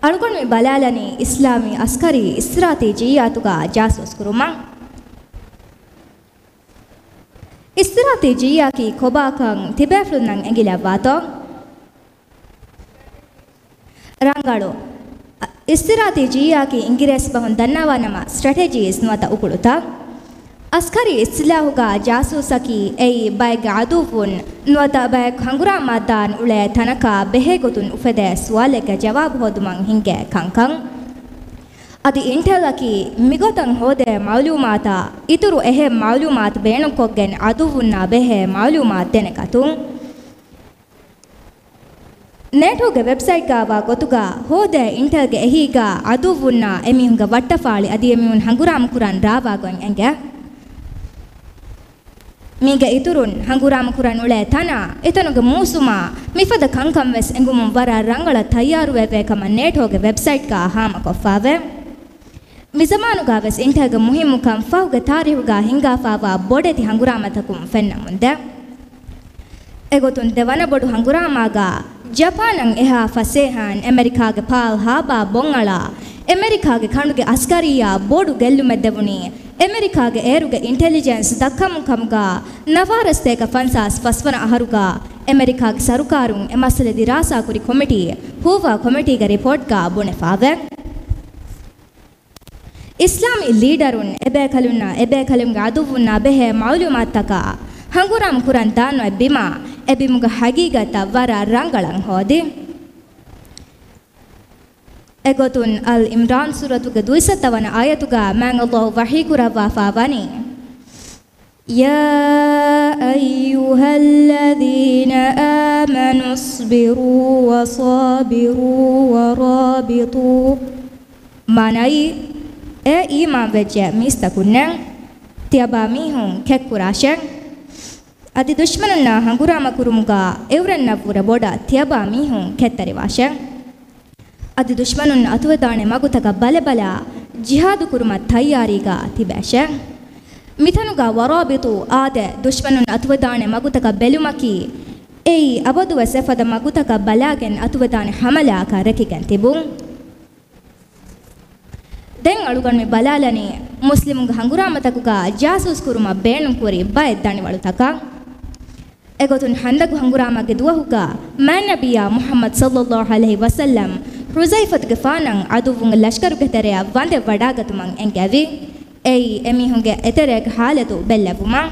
އަޅުގަނޑު މި ބަލާލަނީ އިސްލާމީ އަސްކަރީ އިސްތިރާތީޖިއްޔާތުގަ ޖާސޫސް ކުރުމަށް. އިސްތިރާތީޖިއްޔާއަކީ ކޮބާކަން ތިބޭފުޅުންނަށް އެނގިލައްވާތޯ؟ ރަނގަޅު. އިސްތިރާތީޖިއްޔާއަކީ އިނގިރޭސި ބަހުން ދަންނަވާނަމަ ސްޓްރެޓެޖީސް ނުވަތަ އުކުޅުތައް. އަސްކަރީ އިސްތިލާހުގަ ޖާސޫސަކީ އެއީ ބައެއްގެ އަދުއްވުން ނުވަތަ ބައެއް ހަނގުރާމާ ދާން އުޅޭ ތަނަކާ ބެހޭ ގޮތުން އުފެދޭ ސުވާލެއްގެ ޖަވާބު ހޯދުމަށް ހިންގޭ ކަންކަން. އަދި އިންޓެލްއަކީ މިގޮތަށް ހޯދޭ މައުލޫމާތާ އިތުރު އެހެން މައުލޫމާތު ބޭނުންކޮށްގެން އަދުއްވުންނާ ބެހޭ މައުލޫމާތު ދެނެގަތުން. ނޭޓޯގެ ވެބްސައިޓްގައިވާ ގޮތުގަ ހޯދޭ އިންޓެލްގެ އެހީގަ އަދުއްވުންނާ އެމީހުންގެ ވައްޓަފާޅި އަދި އެމީހުން ހަނގުރާމަކުރަން ރާވާގޮތް އެނގޭ. މީގެ އިތުރުން ހަނގުރާމަކުރަން އުޅޭ ތަނާ، އެތަނުގެ މޫސުމާ، މިފަދަ ކަންކަން ވެސް އެނގުމުން ވަރަށް ރަނގަޅަށް ތައްޔާރުވެވޭ ކަމަށް ނޭޓޯގެ ވެބްސައިޓްގަ ހާމަކޮށްފައެވެ. މިޒަމާނުގަ ވެސް އިންޓެލްގެ މުހިއްމުކަން ފަހުގެ ތާރީހުގަ ހިންގާފައިވާ ބޮޑެތި ހަނގުރާމަތަކުން ފެންނަމުންދޭ. އެގޮތުން ދެވަނަ ބޮޑު ހަނގުރާމާގަ ޖަޕާނަށް އެހާ ފަސޭހައިން އެމެރިކާގެ ޕާލް ހާބާ ބޮންއަޅާ، އެމެރިކާގެ ކަނޑުގެ އަސްކަރިއްޔާ ބޮޑު ގެއްލުމެއް ދެވުނީ، އެމެރިކާގެ އޭރުގެ އިންޓެލިޖެންސް ދައްކަމުން ކަމުގަ ނަވާރަ ސަތޭކަ ފަންސާސް ފަސްވަނަ އަހަރުގަ އެމެރިކާގެ ސަރުކާރުން އެ މައްސަލަ ދިރާސާކުރި ކޮމިޓީ، ހޫވާ ކޮމިޓީގެ ރިޕޯޓްގަ ބުނެފައެވެ. އިސްލާމީ ލީޑަރުން އެބޭކަލުންނާ އެބޭކަލުންގެ އަދުއްވުންނާ ބެހޭ މައުލޫމާތުތަކާ ހަނގުރާމަ ކުރަން ދާން އޮތް ބިމާ، އެ ބިމުގެ ހަގީގަތްތައް ވަރަށް ރަނގަޅަށް ހޯދި. އެގޮތުން އަލް އިމްރާން ސޫރަތުގެ ދުއިސައްތަ ވަނަ އާޔަތުގަ މާތް ﷲ ވަޙީ ކުރައްވާފާ ވަނީ، يا أيها الذين آمنوا اصبروا وصابروا ورابطوا. މާނައީ، އޭ އީމާންވެއްޖެ މީސްތަކުންނޭ! ތިޔަބާ މީހުން ކެތްކުރާށޭ! އަދި ދުޝްމަނުންނާ ހަނގުރާމަ ކުރުމުގަ އެއުރެންނަށްވުރެ ބޮޑަށް ތިޔަބާ މީހުން ކެތްތެރިވާށޭ! އަދި ދުޝްމަނުން އަތުވެދާނެ މަގުތަކަށް ބަލަބަލާ ޖިހާދު ކުރުމަށް ތައްޔާރީގަ ތިބޭށޭ! މިތަނުގަ ވަރާބިޠޫ އާދެ، ދުޝްމަނުން އަތުވެދާނެ މަގުތަކަށް ބެލުމަކީ، އެއީ އަބަދުވެސް އެފަދަ މަގުތަކަށް ބަލާގެން އަތުވެދާނެ ހަމަލާއަކަށް ރެކިގެން ތިބުން. ދެން އަޅުގަނޑު މި ބަލާލަނީ، މުސްލިމުންގެ ހަނގުރާމަތަކުގަ ޖާސޫސް ކުރުމަށް ބޭނުންކުރި ބައެއް ދަނިވަޅުތަކަށް. އެގޮތުން ހަންދަގު ހަނގުރާމަގެ ދުވަހުގަ މާތް ނަބިއްޔާ މުޙައްމަދު ޞައްލައްލާހު ޢަލައިހި ވަސައްލަމް ޙުޛައިފަތުގެފާނަށް ޢަދުއްވުންގެ ލަޝްކަރުގެ ތެރެއަށް ވަންދެން ވަޑާގަތުމަށް އެންގެވި. އެއީ އެމީހުންގެ އެތެރޭގެ ޙާލަތު ބެއްލެވުމަށް.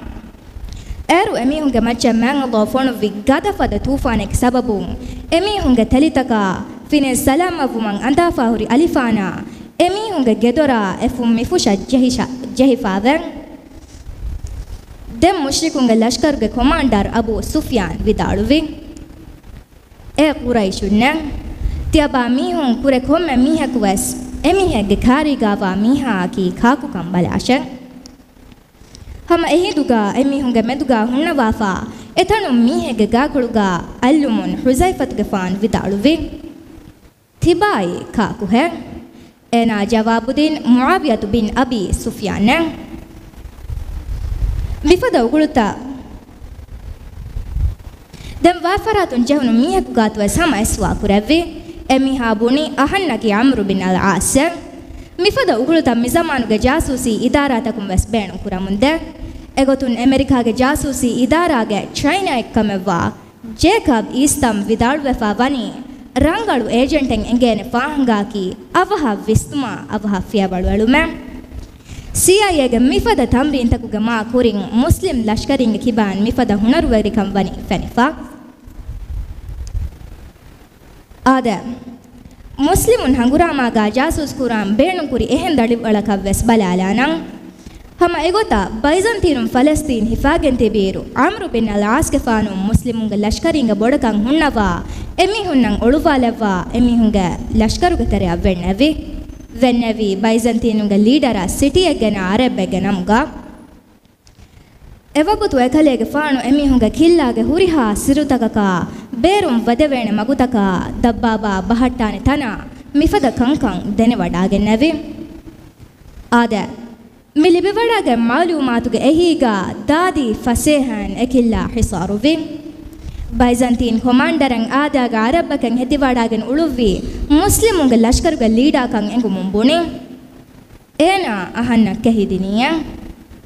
އޭރު އެމީހުންގެ މައްޗަށް މާތް ﷲ ފޮނުއްވި ގަދަފަދަ ތޫފާނެއްގެ ސަބަބުން އެމީހުންގެ ތެލިތަކާ ފިނި ސަލާމަތްވުމަށް އަނދާފާ ހުރި އަލިފާނާ އެމީހުންގެ ގެދޮރާ އެފުށް މިފުށަށް ޖެހި-، ޖެހިފާވެ. ދެން މުޝްރިކުންގެ ލަޝްކަރުގެ ކޮމާންޑަރު އަބޫ ސުފްޔާން ވިދާޅުވި، އޭ ޤުރައިޝުންނޭ! ތިޔަބާ މީހުން ކުރެ ކޮންމެ މީހަކުވެސް އެމީހެއްގެ ކާރީގާވާ މީހާއަކީ ކާކުކަން ބަލާށޭ! ހަމަ އެހިނދުގަ އެމީހުންގެ މެދުގަ ހުންނަވާފާ އެތަނުން މީހެއްގެ ގާކޮޅުގަ އައްލުމުން ޙުޛައިފަތުގެފާނު ވިދާޅުވި، ތިބާއީ ކާކުހޭ؟ އޭނާ ޖަވާބުދީން މުޢާވިޔަތު ބިން އަބީ ސުފްޔާންއޭ. މިފަދަ އުގުޅުތައް ދެން ވާފަރާތުން ޖެހުނު މީހަކު ގާތުވެސް ހަމަ އެސްވާ ކުރެއްވި. އެމީހާ ބުނި އަހަންނަކީ ޢަމްރު ބިން އަލް ޢާޞްއޭ. މިފަދަ އުގުޅުތައް މިޒަމާނުގެ ޖާސޫސީ އިދާރާތަކުން ވެސް ބޭނުން ކުރަމުންދޭ. އެގޮތުން އެމެރިކާގެ ޖާސޫސީ އިދާރާގެ ޓްރެއިނަރެއްކަމެއްވާ ޖޭކަބް އީސްޓަމް ވިދާޅުވެފާ ވަނީ، ރަނގަޅު އޭޖެންޓެއް އެނގޭނެ ފާހަނގައަކީ އަވަހަށް ވިސްނުމާ އަވަހަށް ފިޔަވަޅު އެޅުމޭ. ސީއައިއޭގެ މިފަދަ ތަމްރީންތަކުގެ މާ ކުރިން މުސްލިމް ލަޝްކަރީންގެ ކިބައިން މިފަދަ ހުނަރުވެރިކަން ވަނީ ފެނިފަ. އާދެ، މުސްލިމުން ހަނގުރާމާގާ ޖާސޫސް ކުރާން ބޭނުންކުރި އެހެން ދަނިވަޅަކަށް ވެސް ބަލާލާނަން. ހަމަ އެގޮތަށް ބައިޒަންތީނުން ފަލަސްތީން ހިފާގެން ތިބިއިރު، ޢަމްރު ބިން އަލް ޢާޞްގެފާނު މުސްލިމުންގެ ލަޝްކަރީންގެ ބޮޑަކަން ހުންނަވާ އެމީހުންނަށް އޮޅުވާލައްވާ އެމީހުންގެ ލަޝްކަރުގެ ތެރެއަށް ވެންނެވި. ވެންނެވީ ބައިޒަންތީނުންގެ ލީޑަރަށް ސިޓީއެއްގެ ނަން ޢަރަބެއްގެ ނަމުގަ. އެވަގުތު އެކަލޭގެފާނު އެމީހުންގެ ކިއްލާގެ ހުރިހާ ސިރުތަކަކާ ބޭރުން ވަދެވޭނެ މަގުތަކާ ދައްބާބާ ބަހައްޓާނެ ތަނާ މިފަދަ ކަންކަން ދެނެވަޑާގެންނެވި. އާދެ، މި ލިބިވަޑާގެން މައުލޫމާތުގެ އެހީގާ ދާދީ ފަސޭހައިން އެކިއްލާ ހިސާރުވި. ބައިޒަންތީން ކޮމާންޑަރެއް އާދައިގެ ޢަރަބަކަށް ހެދިވަޑާގެން އުޅުއްވީ މުސްލިމުންގެ ލަޝްކަރުގެ ލީޑާކަން އެނގުމުން ބުނި. އޭނާ އަހަންނަށް ކެހިދިނީއޭ.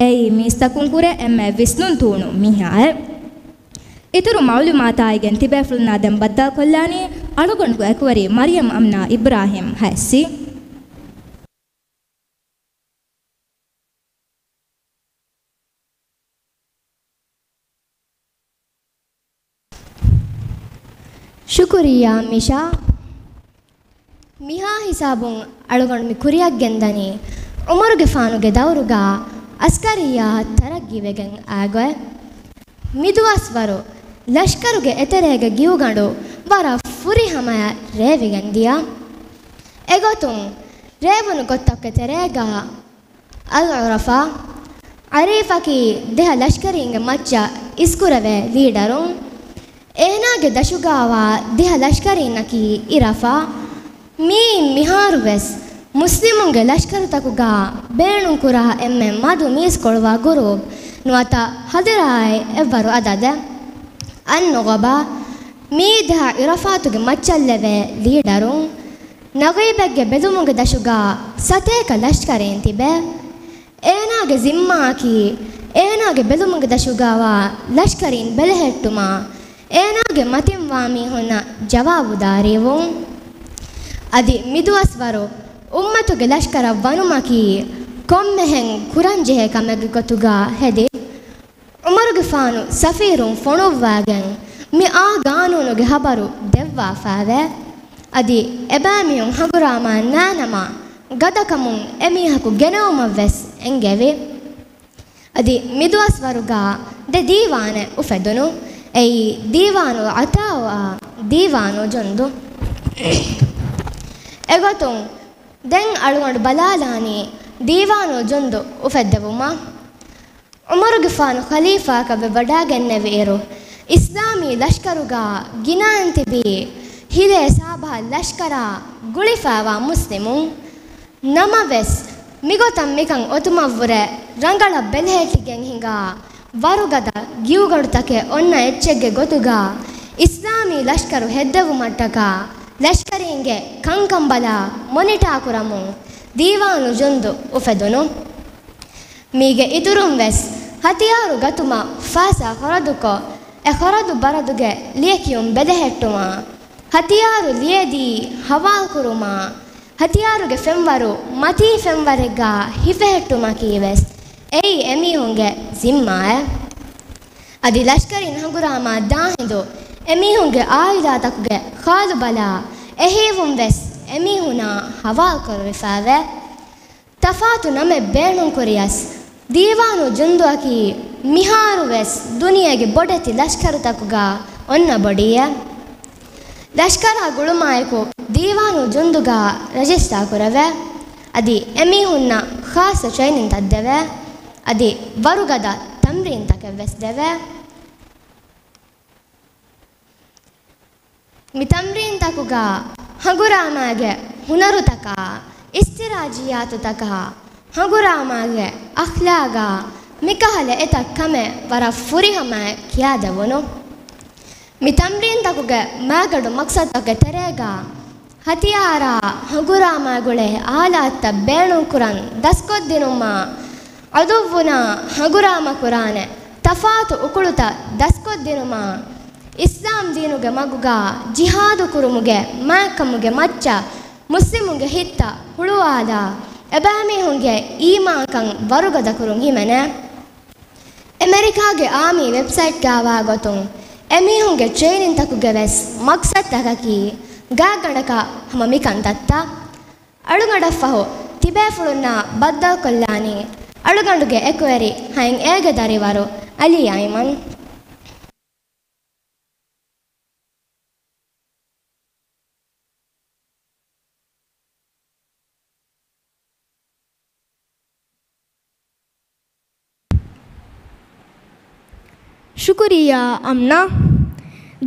އެއީ މީސްތަކުންކުރެ އެންމެ ވިސްނުން ތޫނު މީހާއޭ. އިތުރު މައުލޫމާތާއިގެން ތިބޭފުޅުންނާ ދެން ބައްދަލުކޮށްލާނީ އަޅުގަނޑުގެ އެކުވެރި މަރިޔަމް އަމްނާ އިބްރާހިމް ހައެއްސި. ޝުކުރިއްޔާ މިޝާ. މިހާ ހިސާބުން އަޅުގަނޑު މި ކުރިއަށް ގެންދަނީ، ޢުމަރުގެފާނުގެ ދައުރުގަ އަސްކަރިއްޔާ ތަރައްގީވެގެން އައިގޮތް. މިދުވަސްވަރު ލަޝްކަރުގެ އެތެރޭގެ ގިއުގަނޑު ވަރަށް ފުރިހަމަޔަށް ރޭވިގެން ދިޔަ. އެގޮތުން ރޭވުނު ގޮތްތަކުގެ ތެރޭގަ އަލް ޢުރަފާ ޢަރީފަކީ ދިހަ ލަޝްކަރީންގެ މައްޗަށް އިސްކުރެވޭ ލީޑަރުން. އޭނާގެ ދަށުގާވާ ދިހަ ލަޝްކަރީންނަކީ އިރަފާ. މިއީ މިހާރުވެސް މުސްލިމުންގެ ލަޝްކަރުތަކުގާ ބޭނުންކުރާ އެންމެ މަދު މީސް ކޮޅުވާ ގުރޫޕް ނުވަތަ ހަޟިރާއި އެއްވަރު އަދަދެއް. އައްނުޣަބާ. މިއީ ދިހަ ޢިރަފާތުގެ މައްޗަށްލެވޭ ލީޑަރުން. ނަގީބެއްގެ ބެލުމުގެ ދަށުގާ ސަތޭކަ ލަޝްކަރީން ތިބޭ. އޭނާގެ ޒިންމާއަކީ އޭނާގެ ބެލުމުގެ ދަށުގާވާ ލަޝްކަރީން ބެލެހެއްޓުމާ، އޭނާގެ މަތިންވާ މީހުންނަށް ޖަވާބުދާރީވުން. އަދި މިދުވަސްވަރު އުއްމަތުގެ ލަޝްކަރަށް ވަނުމަކީ ކޮންމެހެން ކުރަންޖެހޭ ކަމެއްގެ ގޮތުގަ ހެދި، ޢުމަރުގެފާނު ސަފީރުން ފޮނުއްވާގެން މި އާ ގާނޫނުގެ ހަބަރު ދެއްވާފައިވޭ. އަދި އެބައިމީހުން ހަނގުރާމާ ނާނަމަ ގަދަކަމުން އެމީހަކު ގެނައުމަށްވެސް އެންގެވި. އަދި މިދުވަސްވަރުގަ ދެ ދީވާނެއް އުފެދުނު. އެއީ ދީވާނުލް ޢަޠާއާ ދީވާނުލް ޖުންދު. އެގޮތުން ދެން އަޅުގަނޑު ބަލާލާނީ ދީވާނުލް ޖުންދު އުފެއްދެވުމަށް. ޢުމަރުގެފާނު ޚަލީފާކަށް ވެވަޑައިގެންނެވިއިރު، އިސްލާމީ ލަޝްކަރުގަ ގިނައިން ތިބީ ހިލޭ ސާބަހަށް ލަޝްކަރާ ގުޅިފައިވާ މުސްލިމުން. ނަމަވެސް، މިގޮތަށް މިކަން އޮތުމަށްވުރެ ރަނގަޅަށް ބެލެހެއްޓިގެން ހިނގާ ވަރުގަދަ ގިއުގަނޑުތަކެއް އޮންނަ އެއްޗެއްގެ ގޮތުގަ އިސްލާމީ ލަޝްކަރު ހެއްދެވުމަށްޓަކާ ލަޝްކަރީންގެ ކަންކަން ބަލާ މޮނިޓާ ކުރަމުން ދީވާނުލް ޖުންދު އުފެދުނު. މީގެ އިތުރުން ވެސް ހަތިޔާރު ގަތުމަށް ފައިސާ ޚަރަދުކޮށް، އެ ޚަރަދު ބަރަދުގެ ލިޔެކިޔުން ބެލެހެއްޓުމާ، ހަތިޔާރު ލިޔެދީ ހަވާލުކުރުމާ، ހަތިޔާރުގެ ފެންވަރު މަތީ ފެންވަރެއްގަ ހިފެހެއްޓުމަކީ ވެސް އެއީ އެމީހުންގެ ޒިންމާއެއް. އަދި ލަޝްކަރީން ހަނގުރާމާ ދާހިނދު އެމީހުންގެ އާއިލާތަކުގެ ޚާލު ބަލާ، އެހީވުން ވެސް އެމީހުނާ ހަވާލުކުރެވިފައިވޭ. ތަފާތު ނަމެއް ބޭނުންކުރިޔަސް، ދީވާނުލް ޖުންދުއަކީ މިހާރުވެސް ދުނިޔޭގެ ބޮޑެތި ލަޝްކަރުތަކުގަ އޮންނަ ބޮޑީއެއް. ލަޝްކަރާ ގުޅުމާއެކު ދީވާނުލް ޖުންދުގަ ރަޖިސްޓާ ކުރެވޭ. އަދި އެމީހުންނަށް ޚާއްޞަ ޓްރެއިނިންތައް ދެވޭ. އަދި ވަރުގަދަ ތަމްރީންތަކެއް ވެސް ދެވޭ. މި ތަމްރީންތަކުގަ ހަނގުރާމާގެ ހުނަރުތަކާ، އިސްތިރާޖީއާތުތަކާ، ހަނގުރާމާގެ އަޚްލާގާ މިކަހަލަ އެތައް ކަމެއް ވަރަށް ފުރިހަމައަށް ކިޔާދެވުނު. މި ތަމްރީންތަކުގެ މައިގަނޑު މަޤްޞަދުތަކުގެ ތެރޭގަ ހަތިޔާރާ ހަނގުރާމާގުޅޭ އާލާތްތައް ބޭނުންކުރަން ދަސްކޮށްދިނުމާ، ޢަދުއްވުނާ ހަނގުރާމަކުރާނެ ތަފާތު އުކުޅުތައް ދަސްކޮށްދިނުމާ، އިސްލާމް ދީނުގެ މަގުގާ ޖިހާދު ކުރުމުގެ މާތްކަމުގެ މައްޗަށް މުސްލިމުންގެ ހިތްތައް ހުޅުވާލާ، އެބައިމީހުންގެ އީމާންކަން ވަރުގަދަކުރުން ހިމެނޭ. އެމެރިކާގެ އާމީ ވެބްސައިޓްގާ ވާގޮތުން، އެމީހުންގެ ޓްރެއިނިންތަކުގެ ވެސް މަޤްޞަދުތަކަކީ ގާތްގަނޑަކަށް ހަމަ މިކަންތައްތައް. އަޅުގަނޑަށްފަހު ތިބޭފުޅުންނާ ބައްދަލުކޮށްލާނީ، އަޅުގަނޑުގެ އެކުވެރި ހައިން އޭގެ ދަރިވަރު އަލީ އައިމަން. ޝުކުރިއްޔާ އަމްނާ.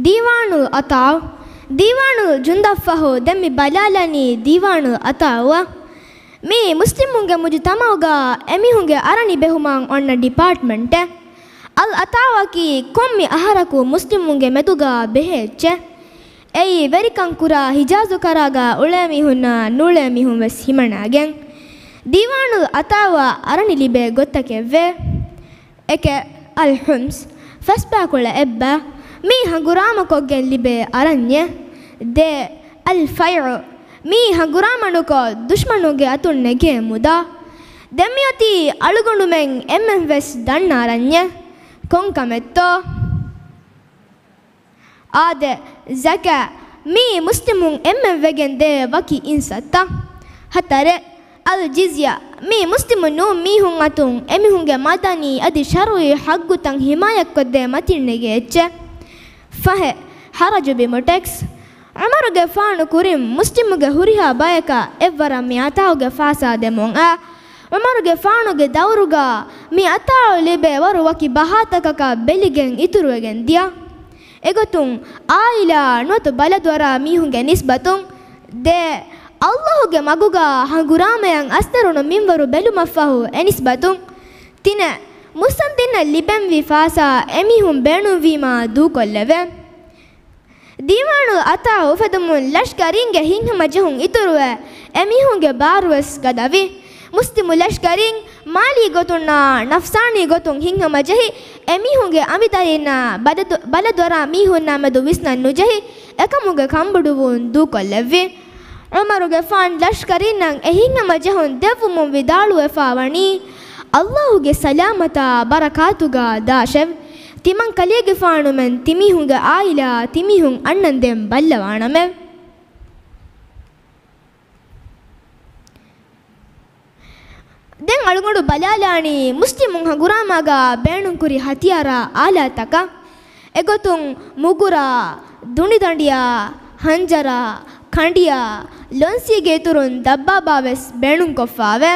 ދީވާނުލް ޢަޠާ، ދީވާނުލް ޖުންދަށްފަހު ދެން މި ބަލާލަނީ ދީވާނުލް ޢަޠާއަށް. މީ މުސްލިމުންގެ މުޖުތަމަޢުގަ އެމީހުންގެ އަރަނި ބެހުމަށް އޮންނަ ޑިޕާޓްމަންޓެއް. އަލް ޢަޠާއަކީ ކޮންމެ އަހަރަކު މުސްލިމުންގެ މެދުގަ ބެހޭ އެއްޗެއް. އެއީ ވެރިކަން ކުރާ ހިޖާޒު ކަރާގަ އުޅޭ މީހުންނާ ނޫޅޭ މީހުން ވެސް ހިމަނާގެން. ދީވާނުލް ޢަޠާއަށް އަރަނި ލިބޭ ގޮތްތަކެއްވޭ. އެކެއް، އަލް ޙުމްސް، ފަސްބާކޮޅަށް އެއްބަ، މީ ހަނގުރާމަކޮށްގެން ލިބޭ އަރަންޏެއް. ދެ، އަލް ފައިޢު، މީ ހަނގުރާމަ ނުކޮށް ދުޝްމަނުންގެ އަތުން ނެގޭ މުދާ. ދެން މިއޮތީ އަޅުގަނޑުމެން އެންމެން ވެސް ދަންނަ އަރަންޏެއް. ކޮން ކަމެއްތޯ؟ އާދެ، ޒަކާތް، މީ މުސްލިމުން އެންމެން ވެގެން ދޭ ވަކި އިންސައްތަ. ހަތަރެއް، އަލް ޖިޒްޔާ، މީ މުސްލިމު ނޫން މީހުން އަތުން އެމީހުންގެ މަދަނީ އަދި ޝަރުޢީ ޙައްޤުތައް ހިމާޔަތްކޮށްދޭ މަތިން ނެގޭ އެއްޗެއް. ފަހެއް، ހަރަޖު ބިމު ޓެކްސް. ޢުމަރުގެފާނު ކުރިން މުސްލިމުގެ ހުރިހާ ބަޔަކަށް އެއްވަރަށް މި ޢަޠާއުގެ ފައިސާ ދެމުން އައި. ޢުމަރުގެފާނުގެ ދައުރުގަ މި ޢަޠާއު ލިބޭ ވަރު ވަކި ބަހާތަކަކަށް ބެލިގެން އިތުރުވެގެން ދިޔަ. އެގޮތުން އާއިލާ ނުވަތަ ބަލަދުއަރާ މީހުންގެ ނިސްބަތުން. ދޭ، އައްލާހުގެ މަގުގަ ހަނގުރާމަޔަށް އަސްދެރުނު މިންވަރު ބެލުމަށްފަހު އެ ނިސްބަތުން. ތިނެއް، މުއްސަނދިންނަށް ލިބެންވީ ފައިސާ އެމީހުން ބޭނުންވީމާ ދޫކޮށްލެވޭ. ދީވާނުލް ޢަޠާ އުފެދުމުން ލަޝްކަރީންގެ ހިތްހަމަޖެހުން އިތުރުވެ، އެމީހުންގެ ބާރުވެސް ގަދަވި. މުސްލިމު ލަޝްކަރީން މާލީ ގޮތުންނާ ނަފްސާނީ ގޮތުން ހިތްހަމަޖެހި، އެމީހުންގެ އަނބިދަރީންނާ ބަލަދު-، ބަލަދުއަރާ މީހުންނާ މެދު ވިސްނަން ނުޖެހި، އެކަމުގެ ކަންބޮޑުވުން ދޫކޮށްލެއްވި. ޢުމަރުގެފާން ލަޝްކަރީންނަށް އެހިންހަމަޖެހުން ދެއްވުމުން ވިދާޅުވެފާވަނީ، ﷲ ގެ ސަލާމަތާ ބަރަކާތުގާ ދާށެވެ. ތިމަންކަލޭގެފާނުމެން ތިމީހުންގެ ޢާއިލާ ތިމީހުން އަންނަން ދޭން ބައްލަވާނަމެވެ. ދެން އަޅުގަނޑު ބަލާލާނީ މުސްލިމުން ހަނގުރާމާގާ ބޭނުންކުރި ހަތިޔާރާ އާލާތަކަށް. އެގޮތުން މުގުރާ، ދުނިދަނޑިޔާ، ހަންޖަރާ، ކަނޑިޔާ، ލޮންސީގެ އިތުރުން ދައްބާބާވެސް ބޭނުންކޮށްފާވޭ.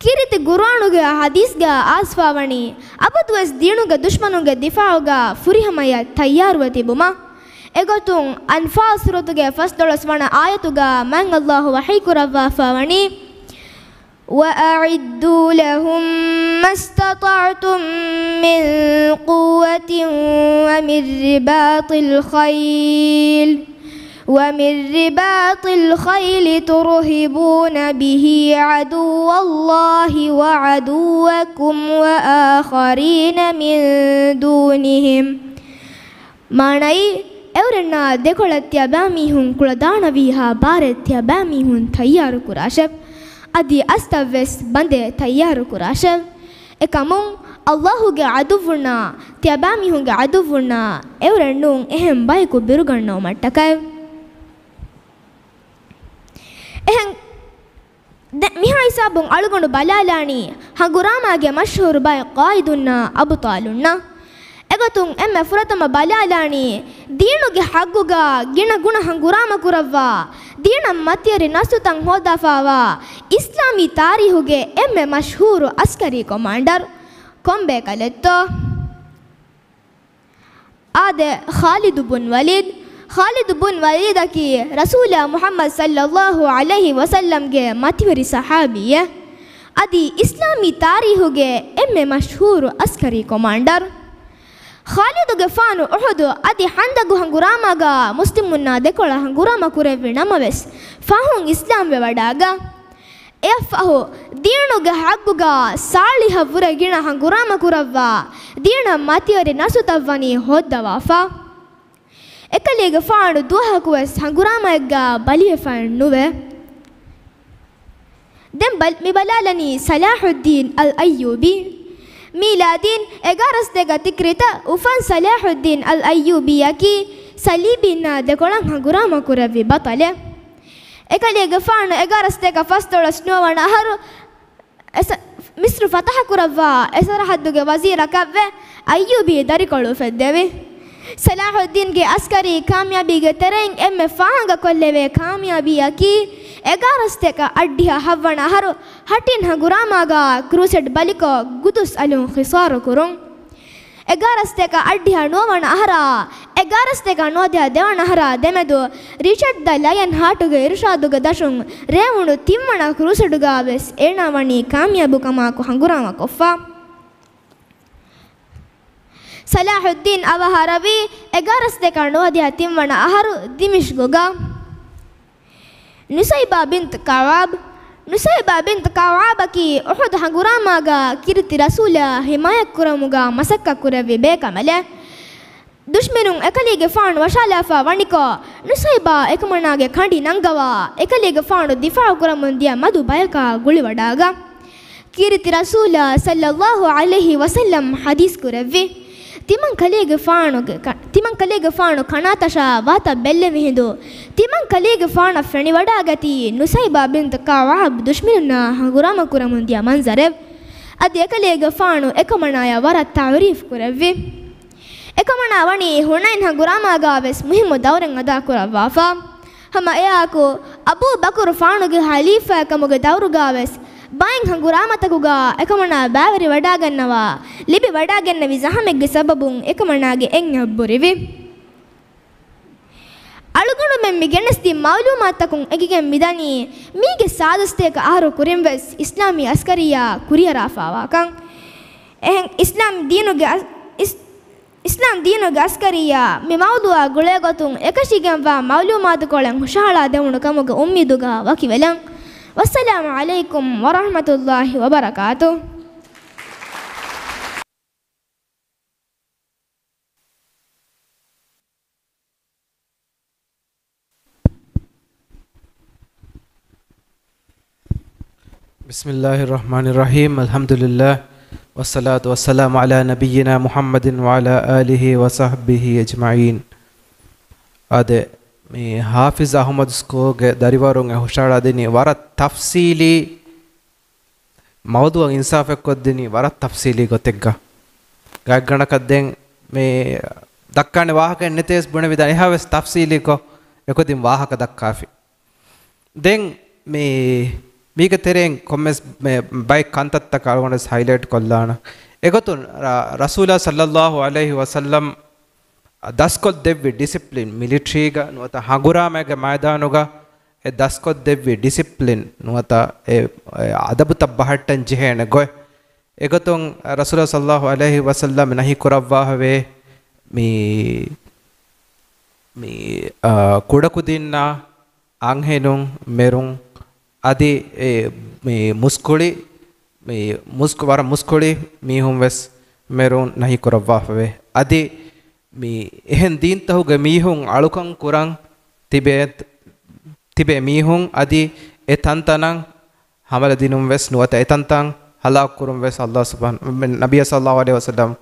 ކީރިތި ޤުރުއާނުގެ ހަދީސްގާ އައިސްފާވަނީ، އަބަދުވެސް ދީނުގެ ދުޝްމަނުންގެ ދިފާޢުގާ ފުރިހަމަޔަށް ތައްޔާރުވެ ތިބުމަށް. އެގޮތުން އަންފާލް ސޫރަތުގެ ފަސްދޮޅަސް ވަނަ އާޔަތުގާ މާތް ﷲ ވަޙީކުރައްވާފާވަނީ، وأعدوا لهم ما استطعتم من قوة ومن رباط الخيل، ومن رباط الخيل ترهبون به عدو الله وعدوكم وآخرين من دونهم. މާނައީ، އެއުރެންނާ ދެކޮޅަށް ތިޔަބައިމީހުން ކުޅަދާނަވީހާ ބާރެއް ތިޔަބައިމީހުން ތައްޔާރުކުރާށެވެ. އަދި އަސްތައްވެސް ބަނދެއް ތައްޔާރުކުރާށެވެ. އެކަމުން، ﷲ ގެ ޢަދުއްވުންނާ ތިޔަބައިމީހުންގެ ޢަދުއްވުންނާ އެއުރެން ނޫން އެހެން ބަޔަކު ބިރުގަންނަވުމަށްޓަކައެވެ. އެހެން ދެ-، މިހާ ހިސާބުން އަޅުގަނޑު ބަލާލާނީ ހަނގުރާމާގެ މަޝްހޫރު ބައެއް ޤާއިދުންނާ އަބުޠާލުންނާ. އެގޮތުން އެންމެ ފުރަތަމަ ބަލާލާނީ ދީނުގެ ޙައްޤުގާ ގިނަ ގުނަ ހަނގުރާމަ ކުރައްވާ، ދީނަށް މަތިވެރި ނަސްރުތައް ހޯދާފާވާ އިސްލާމީ ތާރީހުގެ އެންމެ މަޝްހޫރު ޢަސްކަރީ ކޮމާންޑަރު. ކޮންބޭކަލެއްތޯ؟ އާދެ، ޚާލިދު ބުން ވަލީދު. ޚާލިދު ބުން ވަލީދަކީ ރަސޫލާ މުޙައްމަދު ޞައްލައްލާހު ޢަލައިހި ވަސައްލަމްގެ މަތިވެރި ޞަޙާބީއެއް. އަދި އިސްލާމީ ތާރީހުގެ އެންމެ މަޝްހޫރު ޢަސްކަރީ ކޮމާންޑަރު. ޚާލިދުގެފާނު އުޙުދު އަދި ޚަންދަޤު ހަނގުރާމާގާ މުސްލިމުންނާ ދެކޮޅަށް ހަނގުރާމަ ކުރެއްވި ނަމަވެސް، ފަހުން އިސްލާމްވެވަޑާގަ. އެއަށްފަހު، ދީނުގެ ޙައްޤުގާ ޞާޅިޙަށްވުރެ ގިނަ ހަނގުރާމަ ކުރައްވާ، ދީނަށް މަތިވެރި ނަސްރުތައް ވަނީ ހޯއްދަވާފަ. އެކަލޭގެފާނު ދުވަހަކުވެސް ހަނގުރާމައެއްގާ ބަލިވެފައެއް ނުވޭ. ދެން ބަލް-، މި ބަލާލަނީ ޞަލާޙުއްދީން އަލް އައްޔޫބީ. މީލާދީން އެގާރަސްދޭކަ ތިކްރީތަ އުފަން ޞަލާޙުއްދީން އަލް އައްޔޫބީއަކީ ޞަލީބީންނާ ދެކޮޅަށް ހަނގުރާމަ ކުރެއްވި ބަޠަލެއް. އެކަލޭގެފާނު އެގާރަސްދޭކަ ފަސްދޮޅަސް ނުވަވަނަ އަހަރު އެސަ-، މިޞްރު ފަތަޙަ ކުރައްވާ އެ ސަރަޙައްދުގެ ވަޒީރަކަށްވެ އައްޔޫބީ ދަރިކޮޅު އުފެއްދެވި. ޞަލާޙުއްދީންގެ ޢަސްކަރީ ކާމިޔާބީގެ ތެރެއިން އެންމެ ފާހަގަކޮށްލެވޭ ކާމިޔާބީއަކީ، އެގާރަސްދޭކަ އަށްޑިހަ ހަވަނަ އަހަރު ހަޓިން ހަނގުރާމާގާ ކްރޫސެޑް ބަލިކޮށް ގުދުސް އަލުން ޚިޞާރު ކުރުން. އެގާރަސްދޭކަ އަށްޑިހަ ނުވަވަނަ އަހަރާ، އެގާރަސްދޭކަ ނުވަދިހަ ދެވަނަ އަހަރާ ދެމެދު ރިޗަޑް ދަ ލަޔަން ހާޓުގެ އިރުޝާދުގެ ދަށުން ރޭވުނު ތިންވަނަ ކްރޫސެޑުގާވެސް އޭނާ ވަނީ ކާމިޔާބުކަމާއެކު ހަނގުރާމަކޮށްފަ. ޞަލާޙުއްދީން އަވަހާރަވީ އެގާރަސްދޭކަ ނުވަދިހަ ތިންވަނަ އަހަރު ދިމިޝްގުގަ. ނުސައިބާ ބިންތު ކަޢާބް. ނުސައިބާ ބިންތު ކަޢާބަކީ އުޙުދު ހަނގުރާމާގާ ކީރިތި ރަސޫލާ ޙިމާޔަތްކުރަމުގާ މަސައްކަތްކުރެއްވި ބޭކަނބަލެއް. ދުޝްމިނުން އެކަލޭގެފާނު ވަށާލާފަ ވަނިކޮށް، ނުސައިބާ އެކަމަނާގެ ކަނޑި ނަންގަވާ، އެކަލޭގެފާނު ދިފާޢު ކުރަމުން ދިޔަ މަދު ބަޔަކާ ގުޅިވަޑާގަ. ކީރިތި ރަސޫލާ ޞައްލައްލާހު ޢަލައިހި ވަސައްލަމް ޙަދީޘް ކުރެއްވި، ތިމަން ކަލޭގެފާނުގެ ކަ-، ތިމަން ކަލޭގެފާނު ކަނާތަށާ ވާތައް ބެއްލެވި ހިނދު، ތިމަން ކަލޭގެފާނަށް ފެނިވަޑާގަތީ ނުސައިބާ ބިންތު ކަޢާބް ދުޝްމިނުންނާ ހަނގުރާމަ ކުރަމުން ދިޔަ މަންޒަރެއް. އަދި އެކަލޭގެފާނު އެކަމަނާޔަށް ވަރަށް ތަޢުރީފް ކުރެއްވި. އެކަމަނާ ވަނީ ހުނައިން ހަނގުރާމާގާވެސް މުހިއްމު ދައުރެއް އަދާކުރައްވާފަ. ހަމަ އެއާއެކު، އަބޫ ބަކުރު ފާނުގެ ހަލީފާ ކަމުގެ ދައުރުގާވެސް ބައެއް ހަނގުރާމަތަކުގާ އެކަމަނާ ބައިވެރިވަޑާގަންނަވާ، ލިބިވަޑާގެންނެވި ޒަހަމެއްގެ ސަބަބުން އެކަމަނާގެ އެންޏަށް ބުރިވި. އަޅުގަނޑުމެން މި ގެނެސްދިން މަޢުލޫމާތުތަކުން އެނގިގެން މިދަނީ، މީގެ ސާދަ ސަތޭކަ އަހަރު ކުރިންވެސް އިސްލާމީ އަސްކަރިއްޔާ ކުރިއަރާފާވާކަން. އެހެން އިސްލާމް ދީނުގެ އަސް-، އިސް-، އިސްލާމް ދީނުގެ އަސްކަރިއްޔާ މި މައުޟޫޢާ ގުޅޭގޮތުން އެކަށީގެންވާ މަޢުލޫމާތުކޮޅެއް ހުށަހަޅާ ދެވުނު ކަމުގެ އުއްމީދުގަ ވަކިވެލަން. ވައްސަލާމު ޢަލައިކުމް ވަރަޙްމަތުﷲި ވަބަރަކާތުހު. بسم الله الرحمن الرحيم. الحمد لله، والصلاة والسلام على نبينا محمد وعلى آله وصحبه أجمعين. އާދެ، މި ޙާފިޒް އަޙްމަދު ސްކޫލްގެ ދަރިވަރުން އެ ހުށަހަޅާދިނީ ވަރަށް ތަފްސީލީ މައުޟޫޢަށް އިންސާފެއް ކޮށްދިނީ ވަރަށް ތަފްސީލީ ގޮތެއްގަ. ގާތްގަނޑަކަށް ދެން މި ދައްކާނެ ވާހަކައެއް ނެތޭސް ބުނެވިދާނެ، އެހާވެސް ތަފްސީލީކޮށް އެކުދިން ވާހަކަ ދައްކާފި. ދެން މި، މީގެ ތެރެއިން ކޮންމެސް މެ، ބައެއް ކަންތައްތަކަށް އަޅުގަނޑު ވެސް ހައިލައިޓް ކޮށްލާނަން. އެގޮތުން ރ-، ރަސޫލާ ޞައްލައްލާހު ޢަލައިހި ވަސައްލަމް ދަސްކޮށްދެއްވި ޑިސިޕްލިން، މިލިޓްރީގަ ނުވަތަ ހަނގުރާމައިގެ މައިދާނުގަ އެ ދަސްކޮށްދެއްވި ޑިސިޕްލިން ނުވަތަ އެ، އެ އަދަބުތައް ބަހައްޓަން ޖެހޭނެ ގޮތް. އެގޮތުން ރަސޫލާ ޞައްލައްލާހު ޢަލައިހި ވަސައްލަމް ނަހީ ކުރައްވާފަވޭ މި، މި، އާ، ކުޑަކުދިންނާ އަންހެނުން، މެރުން، އަދި އެ، މި މުސްކުޅި، މި މުސްކު-، ވަރަށް މުސްކުޅި މީހުން ވެސް މެރުން ނަހީ ކުރައްވާފަވޭ. އަދި މި އެހެން ދީންތަހުގެ މީހުން އަޅުކަން ކުރަން ތިބޭ، ތިބޭ މީހުން އަދި އެ ތަންތަނަށް ހަމަލަ ދިނުން ވެސް ނުވަތަ އެ ތަންތަން ހަލާކު ކުރުން ވެސް ﷲ ސުބްޙާނަ، ނަބިއްޔާ ޞައްލައްލާހު ޢަލައިހި ވަސައްލަމް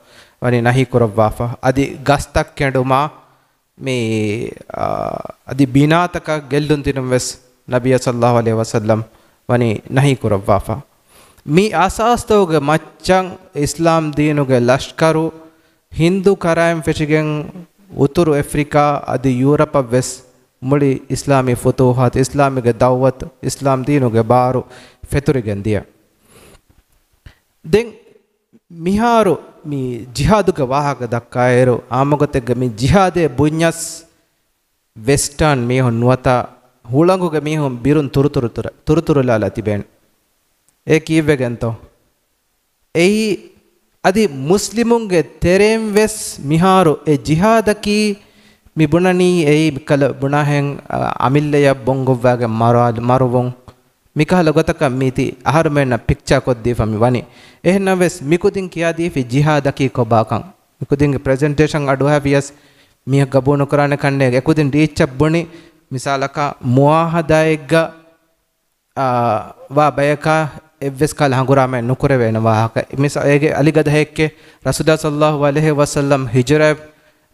ވަނީ ނަހީ ކުރައްވާފަ. އަދި ގަސްތައް ކެނޑުމާ މި، އާ، އަދި ބިނާތަކަށް ގެއްލުން ދިނުން ވެސް ނަބިއްޔާ ޞައްލައްލާހު ޢަލައިހި ވަސައްލަމް ވަނީ ނަހީ ކުރައްވާފަ. މި އަސާސްތަކުގެ މައްޗަށް އިސްލާމް ދީނުގެ ލަޝްކަރު ހިންދު ކަރައިން ފެށިގެން އުތުރު އެފްރިކާ އަދި ޔޫރަޕަށް ވެސް މުޅި އިސްލާމީ ފުތޫޙާތު، އިސްލާމީގެ ދަޢުވަތު، އިސްލާމް ދީނުގެ ބާރު ފެތުރިގެން ދިޔަ. ދެން މިހާރު މި ޖިހާދުގެ ވާހަކަ ދައްކާއިރު، އާއްމުގޮތެއްގަ މި ޖިހާދޭ ބުންޏަސް ވެސްޓާން މީހުން ނުވަތަ ހުޅަނގުގެ މީހުން ބިރުން ތުރުތުރު ތުރ-، ތުރުތުރުލާލާ ތިބޭނެ. އެ ކީއްވެގެންތޯ؟ އެއީ އަދި މުސްލިމުންގެ ތެރެއިން ވެސް މިހާރު އެ ޖިހާދަކީ މި ބުނަނީ އެއީ މިކަލަ ބުނާހެން، އަ، އަމިއްލަޔަށް ބޮންގޮއްވާގެން މަރާލު-، މަރުވުން. މިކަހަލަ ގޮތަކަށް މީތި އަހަރުމެންނަށް ޕިކްޗާ ކޮށްދީފަ މި ވަނީ. އެހެންނަމަވެސް މިކުދިން ކިޔާދީފި ޖިހާދަކީ ކޮބާކަން. މިކުދިންގެ ޕްރެޒެންޓޭޝަން އަޑުއަހައިފިޔަސް މީހަކަށް ގަބޫނުކުރާނެ ކަންނޭގެ. އެކުދިން ރީއްޗަށް ބުނި މިސާލަކަށް މުއާހަދާއެއްގަ، އާ، ވާ ބަޔަކާ އެއްވެސް ކަހަލަ ހަނގުރާމައެއް ނުކުރެވޭނެ ވާހަކަ. މިސާ-، އޭގެ އަލިގަދަ ހެއްކެއް ރަސޫލާ ޞައްލައްލާހު ޢަލައިހި ވަސައްލަމް ހިޖުރަ،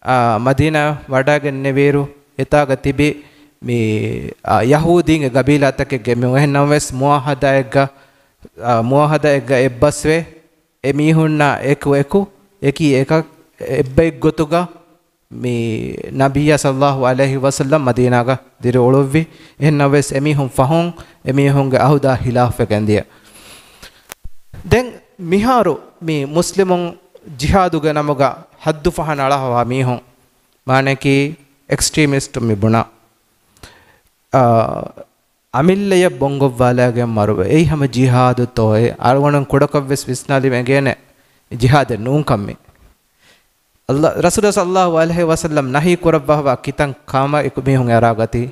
އާ، މަދީނާ ވަޑައިގެންނެވިއިރު އެތާގަ ތިބި މި، އާ، ޔަހޫދީންގެ ގަބީލާތަކެއްގެ މި އެހެން ނަމަވެސް މުއާހަދާއެއްގަ، އާ، މުއާހަދާއެއްގަ އެއްބަސްވެ އެ މީހުންނާ އެކު އެކު އެކީ އެކަށް އެއްބައެއްގޮތުގަ މި ނަބިއްޔާ ޞައްލައްލާހު ޢަލައިހި ވަސައްލަމް މަދީނާގަ ދިރިއުޅުއްވި. އެހެން ނަމަވެސް އެމީހުން ފަހުން އެމީހުންގެ އަހުދާ ހިލާފްވެގެން ދިޔަ. ދެން މިހާރު މި މުސްލިމުން ޖިހާދުގެ ނަމުގަ ހައްދު ފަހަނަ އަޅާފަވާ މީހުން، މާނައަކީ އެކްސްޓްރީމިސްޓު މި ބުނާ. އާ، އަމިއްލަޔަށް ބޮންގޮއްވާލާގެން މަރުވެ. އެއީ ހަމަ ޖިހާދުތޯއޭ؟ އަޅުގަނޑު ކުޑަކޮށްވެސް ވިސްނާލީމަ އެނގޭނެ ޖިހާދެއް ނޫންކަން މީ. އައްލާ، ރަސޫލާ ޞައްލައްލާހު ޢަލައިހި ވަސައްލަމް ނަހީ ކުރައްވާފަވާ ކިތަން ކަމަށް އެކު މީހުން އެރާގަތީ.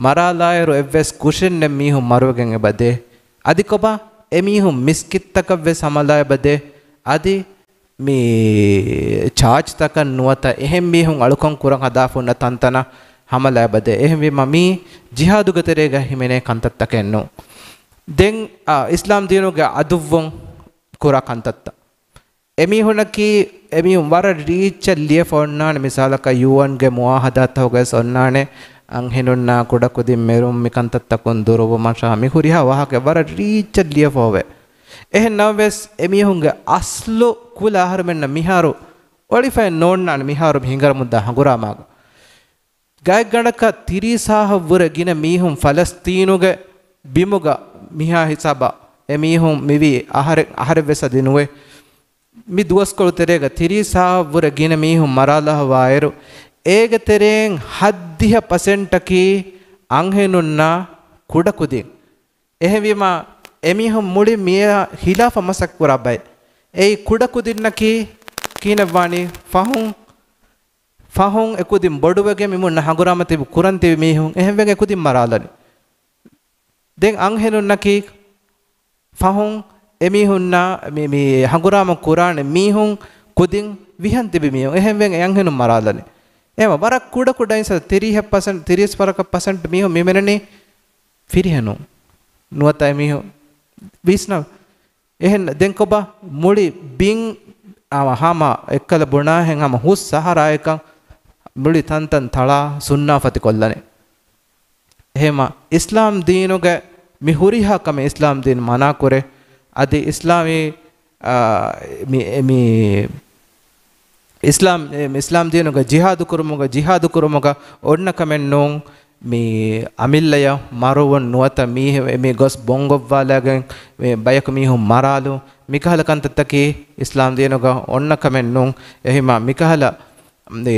މަރާލާއިރު އެއްވެސް ކުށެއްނެތް މީހުން މަރުވެގެން އެބަދޭ. އަދި ކޮބާ؟ އެމީހުން މިސްކިތްތަކަށްވެސް ހަމަލާ އެބަދޭ. އަދި މި ޗާޗްތަކަށް ނުވަތަ އެހެން މީހުން އަޅުކަން ކުރަން ހަދާފަ ހުންނަ ތަންތަނަށް ހަމަލާ އެބަދޭ. އެހެންވީމަ މީ ޖިހާދުގެ ތެރޭގަ ހިމެނޭ ކަންތައްތަކެއް ނޫން. ދެން، އާ، އިސްލާމް ދީނުގެ އަދުއްވުން ކުރާ ކަންތައްތައް. އެމީހުނަކީ، އެމީހުން ވަރަށް ރީއްޗަށް ލިޔެފަ އޮންނާނެ، މިސާލަކަށް ޔޫއެންގެ މުއާހަދާތަކުގައި އޮންނާނެ، އަންހެނުންނާ ކުޑަކުދިން މެރުން މިކަންތައްތަކުން ދުރުވުމަށާ މި ހުރިހާ ވާހަކަ ވަރަށް ރީއްޗަށް ލިޔެފަ އޮވޭ. އެހެން ނަމަވެސް، އެމީހުންގެ އަސްލު ކުލަ އަހަރުމެންނަށް މިހާރު އޮޅިފައެއް ނޯންނާނެ މިހާރު މި ހިނގަރަމުންދާ ހަނގުރާމާގަ. ގާތްގަނޑަކަށް ތިރީސް ހާހަށް ވުރެ ގިނަ މީހުން ފަލަސްތީނުގެ ބިމުގަ މިހާ ހިސާބަށް އެ މީހުން މިވީ އަހަރެއް، އަހަރެއްވެސް އަދި ނުވޭ. މި ދުވަސްކޮޅު ތެރޭގަ ތިރީސް ހާހަށް ވުރެ ގިނަ މީހުން މަރާލާފަވާއިރު، އޭގެ ތެރެއިން ހައްދިހަ ޕަސެންޓަކީ އަންހެނުންނާ ކުޑަކުދިން. އެހެންވީމަ، އެމީހުން މުޅިން މިއާ ހިލާފަށް މަސައްކަތް ކުރާ ބައެއް. އެއީ ކުޑަކުދިންނަކީ ކިހިނެއްވާނީ؟ ފަހުން، ފަހުން އެކުދިން ބޮޑުވެގެން މި މުންނަ ހަނގުރާމަ ތިބި ކުރަން ތިބި މީހުން އެހެންވެގެން އެކުދިން މަރާލަނީ. ދެން އަންހެނުންނަކީ ފަހުން އެމީހުންނާ މި، މި ހަނގުރާމަ ކުރާނެ މީހުން ކުދިން ވިހަން ތިބި މީހުން އެހެންވެގެން އެ އަންހެނުން މަރާލަނީ. އެހެންވެ ވަރަށް ކުޑަ ކުޑަ އިންސަ ތިރީހަ ޕަސެންޓް، ތިރީސް ފަރަކަށް ޕަސެންޓް މީހުން މި މެނެނީ ފިރިހެނުން ނުވަތަ އެމީހުން ވިސްނަ. އެހެން ދެން ކޮބާ މުޅި ބިން އަ، ހަމަ އެއްކަލަ ބުނާހެން ހަމަ ހުސް ސަހަރާއަކަށް މުޅި ތަންތަން ތަޅާ ސުންނާފަތި ކޮށްލަނީ. އެހެމަ އިސްލާމް ދީނުގެ މި ހުރިހާ ކަމެއް އިސްލާމް ދީން މަނާކުރޭ. އަދި އިސްލާމީ، އާ، މި، މި އިސްލާމް، އެ، އިސްލާމް ދީނުގަ ޖިހާދު ކުރުމުގަ، ޖިހާދު ކުރުމުގަ އޮންނަ ކަމެއް ނޫން. މި އަމިއްލަޔަށް މަރުވުން ނުވަތަ މީހެ-، މި ގޮސް ބޮންގޮއްވާލައިގެން މި ބަޔަކު މީހުން މަރާލު، މިކަހަލަ ކަންތައްތަކީ އިސްލާމް ދީނުގަ އޮންނަ ކަމެއް ނޫން. އެހިމާ މިކަހަލަ، އެ،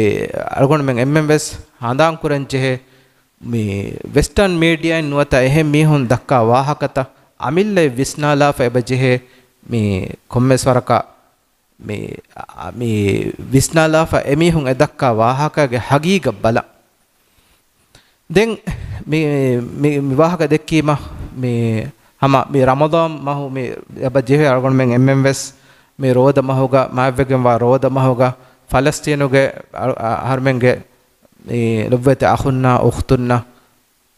އަޅުގަނޑުމެން އެންމެން ވެސް ހަނދާން ކުރަން ޖެހޭ، މި ވެސްޓާން މީޑިއާއިން ނުވަތަ އެހެން މީހުން ދައްކާ ވާހަކަތައް އަމިއްލައަށް ވިސްނާލާފަ އެބަ ޖެހޭ. މި ކޮންމެސް ވަރަކަށް މި، އަ، މި ވިސްނާލާފަ އެމީހުން އެ ދައްކާ ވާހަކަގެ ހަގީގަތް ބަލަން. ދެން މި، މި، މި ވާހަކަ ދެއްކީމަ، މި ހަމަ މި ރަމަޟާން މަހު މި އެބަ ޖެހޭ އަޅުގަނޑުމެން އެންމެން ވެސް މި ރޯދަ މަހުގަ، މާތްވެގެންވާ ރޯދަ މަހުގަ ފަލަސްތީނުގެ އަ، އަ، އަހަރުމެންގެ މި ލޮބުވެތި އަޚުންނާ އުޚްތުންނަށް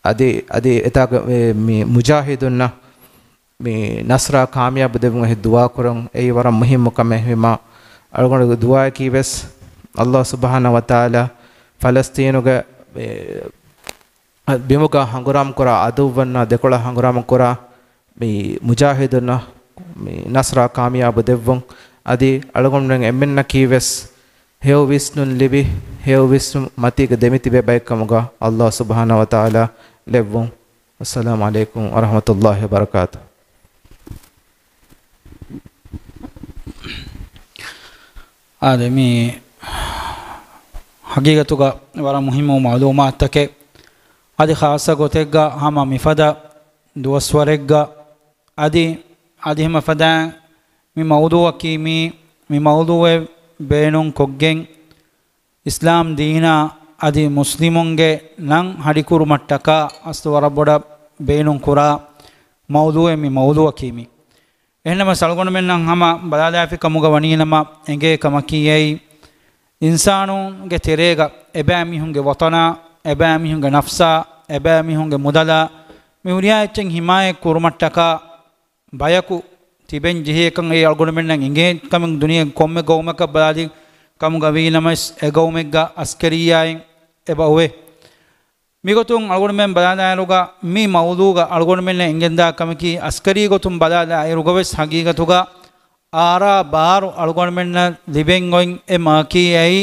އަދި، އަދި އެތާގެ މި، މި މުޖާހިދުންނަށް މި ނަސްރާ ކާމިޔާބު ދެއްވުން އެހެ ދުޢާ ކުރަން އެއީ ވަރަށް މުހިއްމު ކަމެއް. ހިމާ އަޅުގަނޑުގެ ދުޢާއަކީ ވެސް ﷲ ސުބްޙާނަހޫ ވަތަޢާލާ ފަލަސްތީނުގެ މި ބިމުގަ ހަނގުރާމަ ކުރާ ޢަދުއްވަންނާ ދެކޮޅަށް ހަނގުރާމަ ކުރާ މި މުޖާހިދުންނަށް މި ނަސްރާ ކާމިޔާބު ދެއްވުން. އަދި އަޅުގަނޑުމެން އެންމެންނަކީ ވެސް ހެޔޮ ވިސްނުން ލިބި، ހެޔޮ ވިސްނުން މަތީގަ ދެމިތިބޭ ބައެއްކަމުގަ ﷲ ސުބްޙާނަހޫ ވަތަޢާލާ ލެއްވުން. އައްސަލާމު ޢަލައިކުމް ވަރަޙްމަތުﷲ ވަބަރަކާތު. އާދެ، މީ ހަގީގަތުގަ ވަރަށް މުހިއްމު މަޢުލޫމާތުތަކެއް. އަދި ޚާއްޞަ ގޮތެއްގަ ހަމަ މިފަދަ ދުވަސްވަރެއްގަ އަދި، އަދި ހަމަ ފަދައިން މި މައުޟޫޢަކީ މީ، މި މައުޟޫޢެއް ބޭނުން ކޮށްގެން، އިސްލާމް ދީނާ އަދި މުސްލިމުންގެ ނަން ހަޑިކުރުމަށްޓަކާ އަސްލު ވަރަށް ބޮޑަށް ބޭނުން ކުރާ މައުޟޫޢެއް މި މައުޟޫޢަކީ މީ. އެހެންނަމަވެސް އަޅުގަނޑުމެންނަށް ހަމަ ބަލާލާފި ކަމުގަ ވަނީނަމަ އެނގޭ ކަމަކީ އެއީ، އިންސާނުންގެ ތެރޭގަ އެބައިމީހުންގެ ވަޠަނާ، އެބައިމީހުންގެ ނަފްސާ، އެބައިމީހުންގެ މުދަލާ، މި ހުރިހާ އެއްޗެއް ހިމާޔަތް ކުރުމަށްޓަކާ ބަޔަކު ތިބެން ޖެހޭކަން އެއީ އަޅުގަނޑުމެންނަށް އެނގޭ ކަމެއް. ދުނިޔޭގެ ކޮންމެ ގައުމަކަށް ބަލާލި ކަމުގަ ވީނަމަވެސް، އެ ގައުމެއްގަ އަސްކަރިއްޔާއިން އެބަ އޮވޭ. މިގޮތުން އަޅުގަނޑުމެން ބަލާލާއިރުގަ މި މައުޟޫޢުގަ އަޅުގަނޑުމެންނަށް އެނގެންދާ ކަމަކީ، އަސްކަރީ ގޮތުން ބަލާލާއިރުގަވެސް ހަގީގަތުގަ އާރާ ބާރު އަޅުގަނޑުމެންނަށް ލިބެން އޮތް އެއް މައަކީ އެއީ،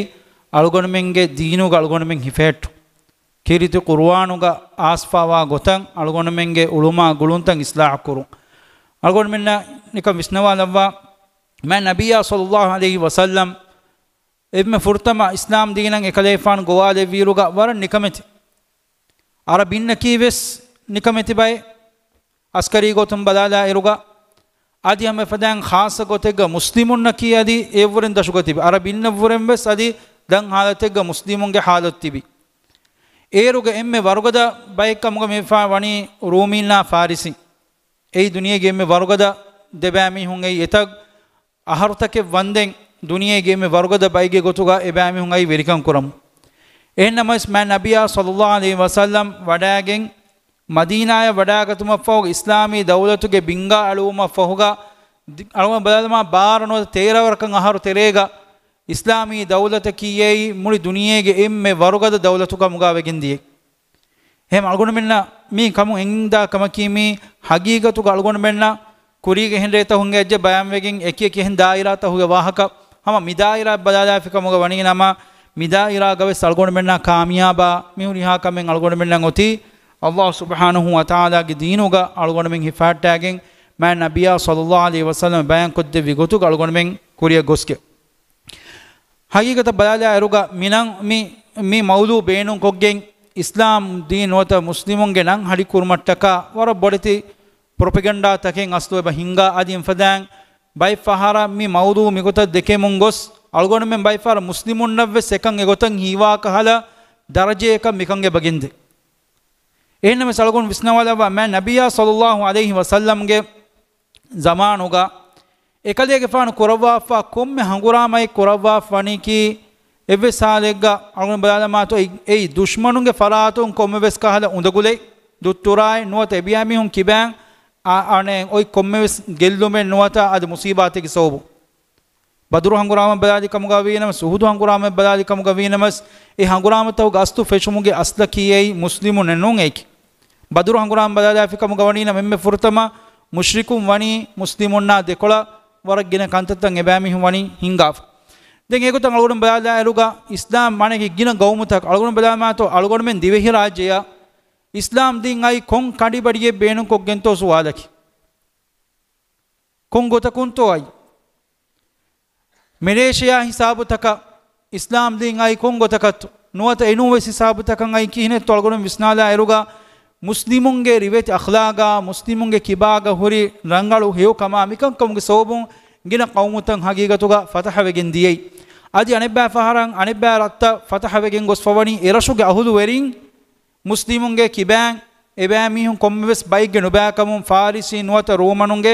އަޅުގަނޑުމެންގެ ދީނުގަ އަޅުގަނޑުމެން ހިފެހެއްޓުން. ކީރިތި ޤުރުއާނުގަ އާސްފާވާ ގޮތަށް އަޅުގަނޑުމެންގެ އުޅުމާ ގުޅުންތައް އިޞްލާޙު ކުރުން. އަޅުގަނޑުމެންނަށް ނިކަން ވިސްނަވާލައްވާ، މާތް ނަބިއްޔާ ޞައްލައްލާހު ޢަލައިހި ވަސައްލަމް އެންމެ ފުރަތަމަ އިސްލާމް ދީނަށް އެކަލޭފާނު ގޮވާލެއްވިއިރުގަ ވަރަށް ނިކަމެތި. ޢަރަބިންނަކީ ވެސް ނިކަމެތި ބައެއް، އަސްކަރީ ގޮތުން ބަލާލާއިރުގަ. އަދި ހަމަ އެފަދައިން ޚާއްޞަ ގޮތެއްގަ މުސްލިމުންނަކީ އަދި އެއަށްވުރެން ދަށުގަ ތިބި. ޢަރަބިންނަށްވުރެން ވެސް އަދި ދަށް ހާލަތެއްގަ މުސްލިމުންގެ ހާލަތު ތިބި. އޭރުގެ އެންމެ ވަރުގަދަ ބައެއް ކަމުގަ މިވެފާ ވަނީ ރޫމީންނާ ފާރިސީން. އެއީ ދުނިޔޭގެ އެންމެ ވަރުގަދަ ދެބައިމީހުން. އެއީ އެތައް އަހަރުތަކެއް ވަންދެން ދުނިޔޭގެ އެންމެ ވަރުގަދަ ބައެއްގެ ގޮތުގަ އެބައިމީހުން އައީ ވެރިކަން ކުރަމުން. އެހެންނަމަވެސް، މާތް ނަބިއްޔާ ޞައްލައްލާހު ޢަލައިހި ވަސައްލަމް ވަޑައިގެން މަދީނާޔަށް ވަޑައިގަތުމަށްފަހު، އިސްލާމީ ދައުލަތުގެ ބިންގާ އެޅުވުމަށްފަހުގަ، ދި-، އަޅުގަނޑު ބަލާލަމާ، ބާރަ ނުވަތަ ތޭރަ ވަރަކަށް އަހަރު ތެރޭގަ އިސްލާމީ ދައުލަތަކީ އެއީ މުޅި ދުނިޔޭގެ އެންމެ ވަރުގަދަ ދައުލަތު ކަމުގަ ވެގެން ދިޔަ. އެހެން އަޅުގަނޑުމެންނަށް މި ކަމުން އެނގިދާ ކަމަކީ، މީ ހަގީގަތުގަ އަޅުގަނޑުމެންނަށް ކުރީގެ އެހެން ރޭތަކުންގެ އެއްޗެއް ބަޔާންވެގެން، އެކި އެކި އެހެން ދާއިރާތަކުގެ ވާހަކަ ހަމަ މި ދާއިރާ ބަލާލާފި ކަމުގަ ވަނީ ނަމަ، މި ދާއިރާގަ ވެސް އަޅުގަނޑުމެންނާ ކާމިޔާބާ މި ހުރިހާ ކަމެއް އަޅުގަނޑުމެންނަށް އޮތީ، ﷲ ސުބްޙާނަހޫ ވަތަޢާލާގެ ދީނުގަ އަޅުގަނޑުމެން ހިފަހައްޓާގެން، މާތް ނަބިއްޔާ ޞައްލައްލާހު ޢަލައިހި ވަސައްލަމަ ބަޔާންކޮށްދެއްވި ގޮތުގަ އަޅުގަނޑުމެން ކުރިއަށް ގޮސްގެން. ހަގީގަތަށް ބަލާލާއިރުގަ މިނަން މި، މި މައުޟޫޢު ބޭނުންކޮށްގެން، އިސްލާމް ދީން ނުވަތަ މުސްލިމުންގެ ނަން ހަޑިކުރުމަށްޓަކާ ވަރަށް ބޮޑެތި ޕްރޮޕެގަންޑާތަކެއް އަސްލު އެބަ ހިންގާ. އަދި އެފަދައިން ބައެއްފަހަރަށް މި މައުޟޫޢު މިގޮތަށް ދެކެމުން ގޮސް، އަޅުގަނޑުމެން ބައެއްފަހަރަށް މުސްލިމުންނަށްވެސް އެކަން އެގޮތަށް ހީވާކަހަލަ ދަރަޖަޔަކަށް މިކަން އެބަ ގެންދޭ. އެހެންނަމަވެސް އަޅުގަނޑު ވިސްނަވާލައްވާ، މާތް ނަބިއްޔާ ޞައްލައްލާހު ޢަލައިހި ވަސައްލަމްގެ ޒަމާނުގަ އެކަލޭގެފާނު ކުރައްވާފާ ކޮންމެ ހަނގުރާމައެއް ކުރައްވާފަ ވަނީކީ، އެއްވެސް ހާލެއްގަ އަޅުގަނޑު ބަލާލަމާތޯ، އެއީ، އެއީ ދުޝްމަނުންގެ ފަރާތުން ކޮންމެވެސް ކަހަލަ އުނދަގުލެއް ދުއްތުރާއެއް ނުވަތަ އެބިޔާމީހުން ކިބައިން އަ-، އަނެއް އޮތް ކޮންމެވެސް ގެއްލުމެއް ނުވަތަ އަދި މުސީބާތެއްގެ ސަބަބުން. ބަދުރު ހަނގުރާމަ ބަލާލި ކަމުގަ ވީނަމަސް، އުހުދު ހަނގުރާމަ ބަލާލި ކަމުގަ ވީނަމަސް، އެ ހަނގުރާމަތަކުގެ އަސްލު ފެށުމުގެ އަސްލަކީ އެއީ މުސްލިމުންނެއް ނޫން އެއީކީ. ބަދުރު ހަނގުރާމަ ބަލާލާފި ކަމުގަ ވަނީ ނަމަ އެންމެ ފުރަތަމަ މުޝްރިކުން ވަނީ މުސްލިމުންނާ ދެކޮޅަށް ވަރަށް ގިނަ ކަންތައްތައް އެބައިމީހުން ވަނީ ހިންގާފަ. ދެން އެގޮތަށް އަޅުގަނޑު ބަލާލާއިރުގަ އިސްލާމް މާނައިގެ ގިނަ ގައުމުތަކަށް އަޅުގަނޑު ބަލާމާތޯ އަޅުގަނޑުމެން ދިވެހިރާއްޖެއަށް އިސްލާމް ދީން އައި ކޮން ކަނޑިބަޑިއެއް ބޭނުންކޮށްގެންތޯ ސުވާލަކީ. ކޮން ގޮތަކުންތޯ އައި؟ މެލޭޝިޔާ ހިސާބުތަކަށް އިސްލާމް ދީން އައި ކޮން ގޮތަކަށްތޯ؟ ނުވަތަ އެނޫންވެސް ހިސާބުތަކަށް އައި ކިހިނެއްތޯ އަޅުގަނޑު ވިސްނާލާ އިރުގަ މުސްލިމުންގެ ރިވެތި އަޚްލާގާ، މުސްލިމުންގެ ކިބާގަ ހުރި ރަނގަޅު ހެޔޮކަމާ މިކަންކަމުގެ ސަބަބުން ގިނަ ޤައުމުތައް ހަގީގަތުގަ ފަތަޙަވެގެން ދިޔައީ. އަދި އަނެއްބައި ފަހަރަށް އަނެއްބައި ރަށްތައް ފަތަޙަވެގެން ގޮސްފަވަނީ އެރަށުގެ އަހުލުވެރިން މުސްލިމުންގެ ކިބައިން އެބައިމީހުން ކޮންމެވެސް ބައެއްގެ ނުބައިކަމުން، ފާރިސީން ނުވަތަ ރޯމަނުންގެ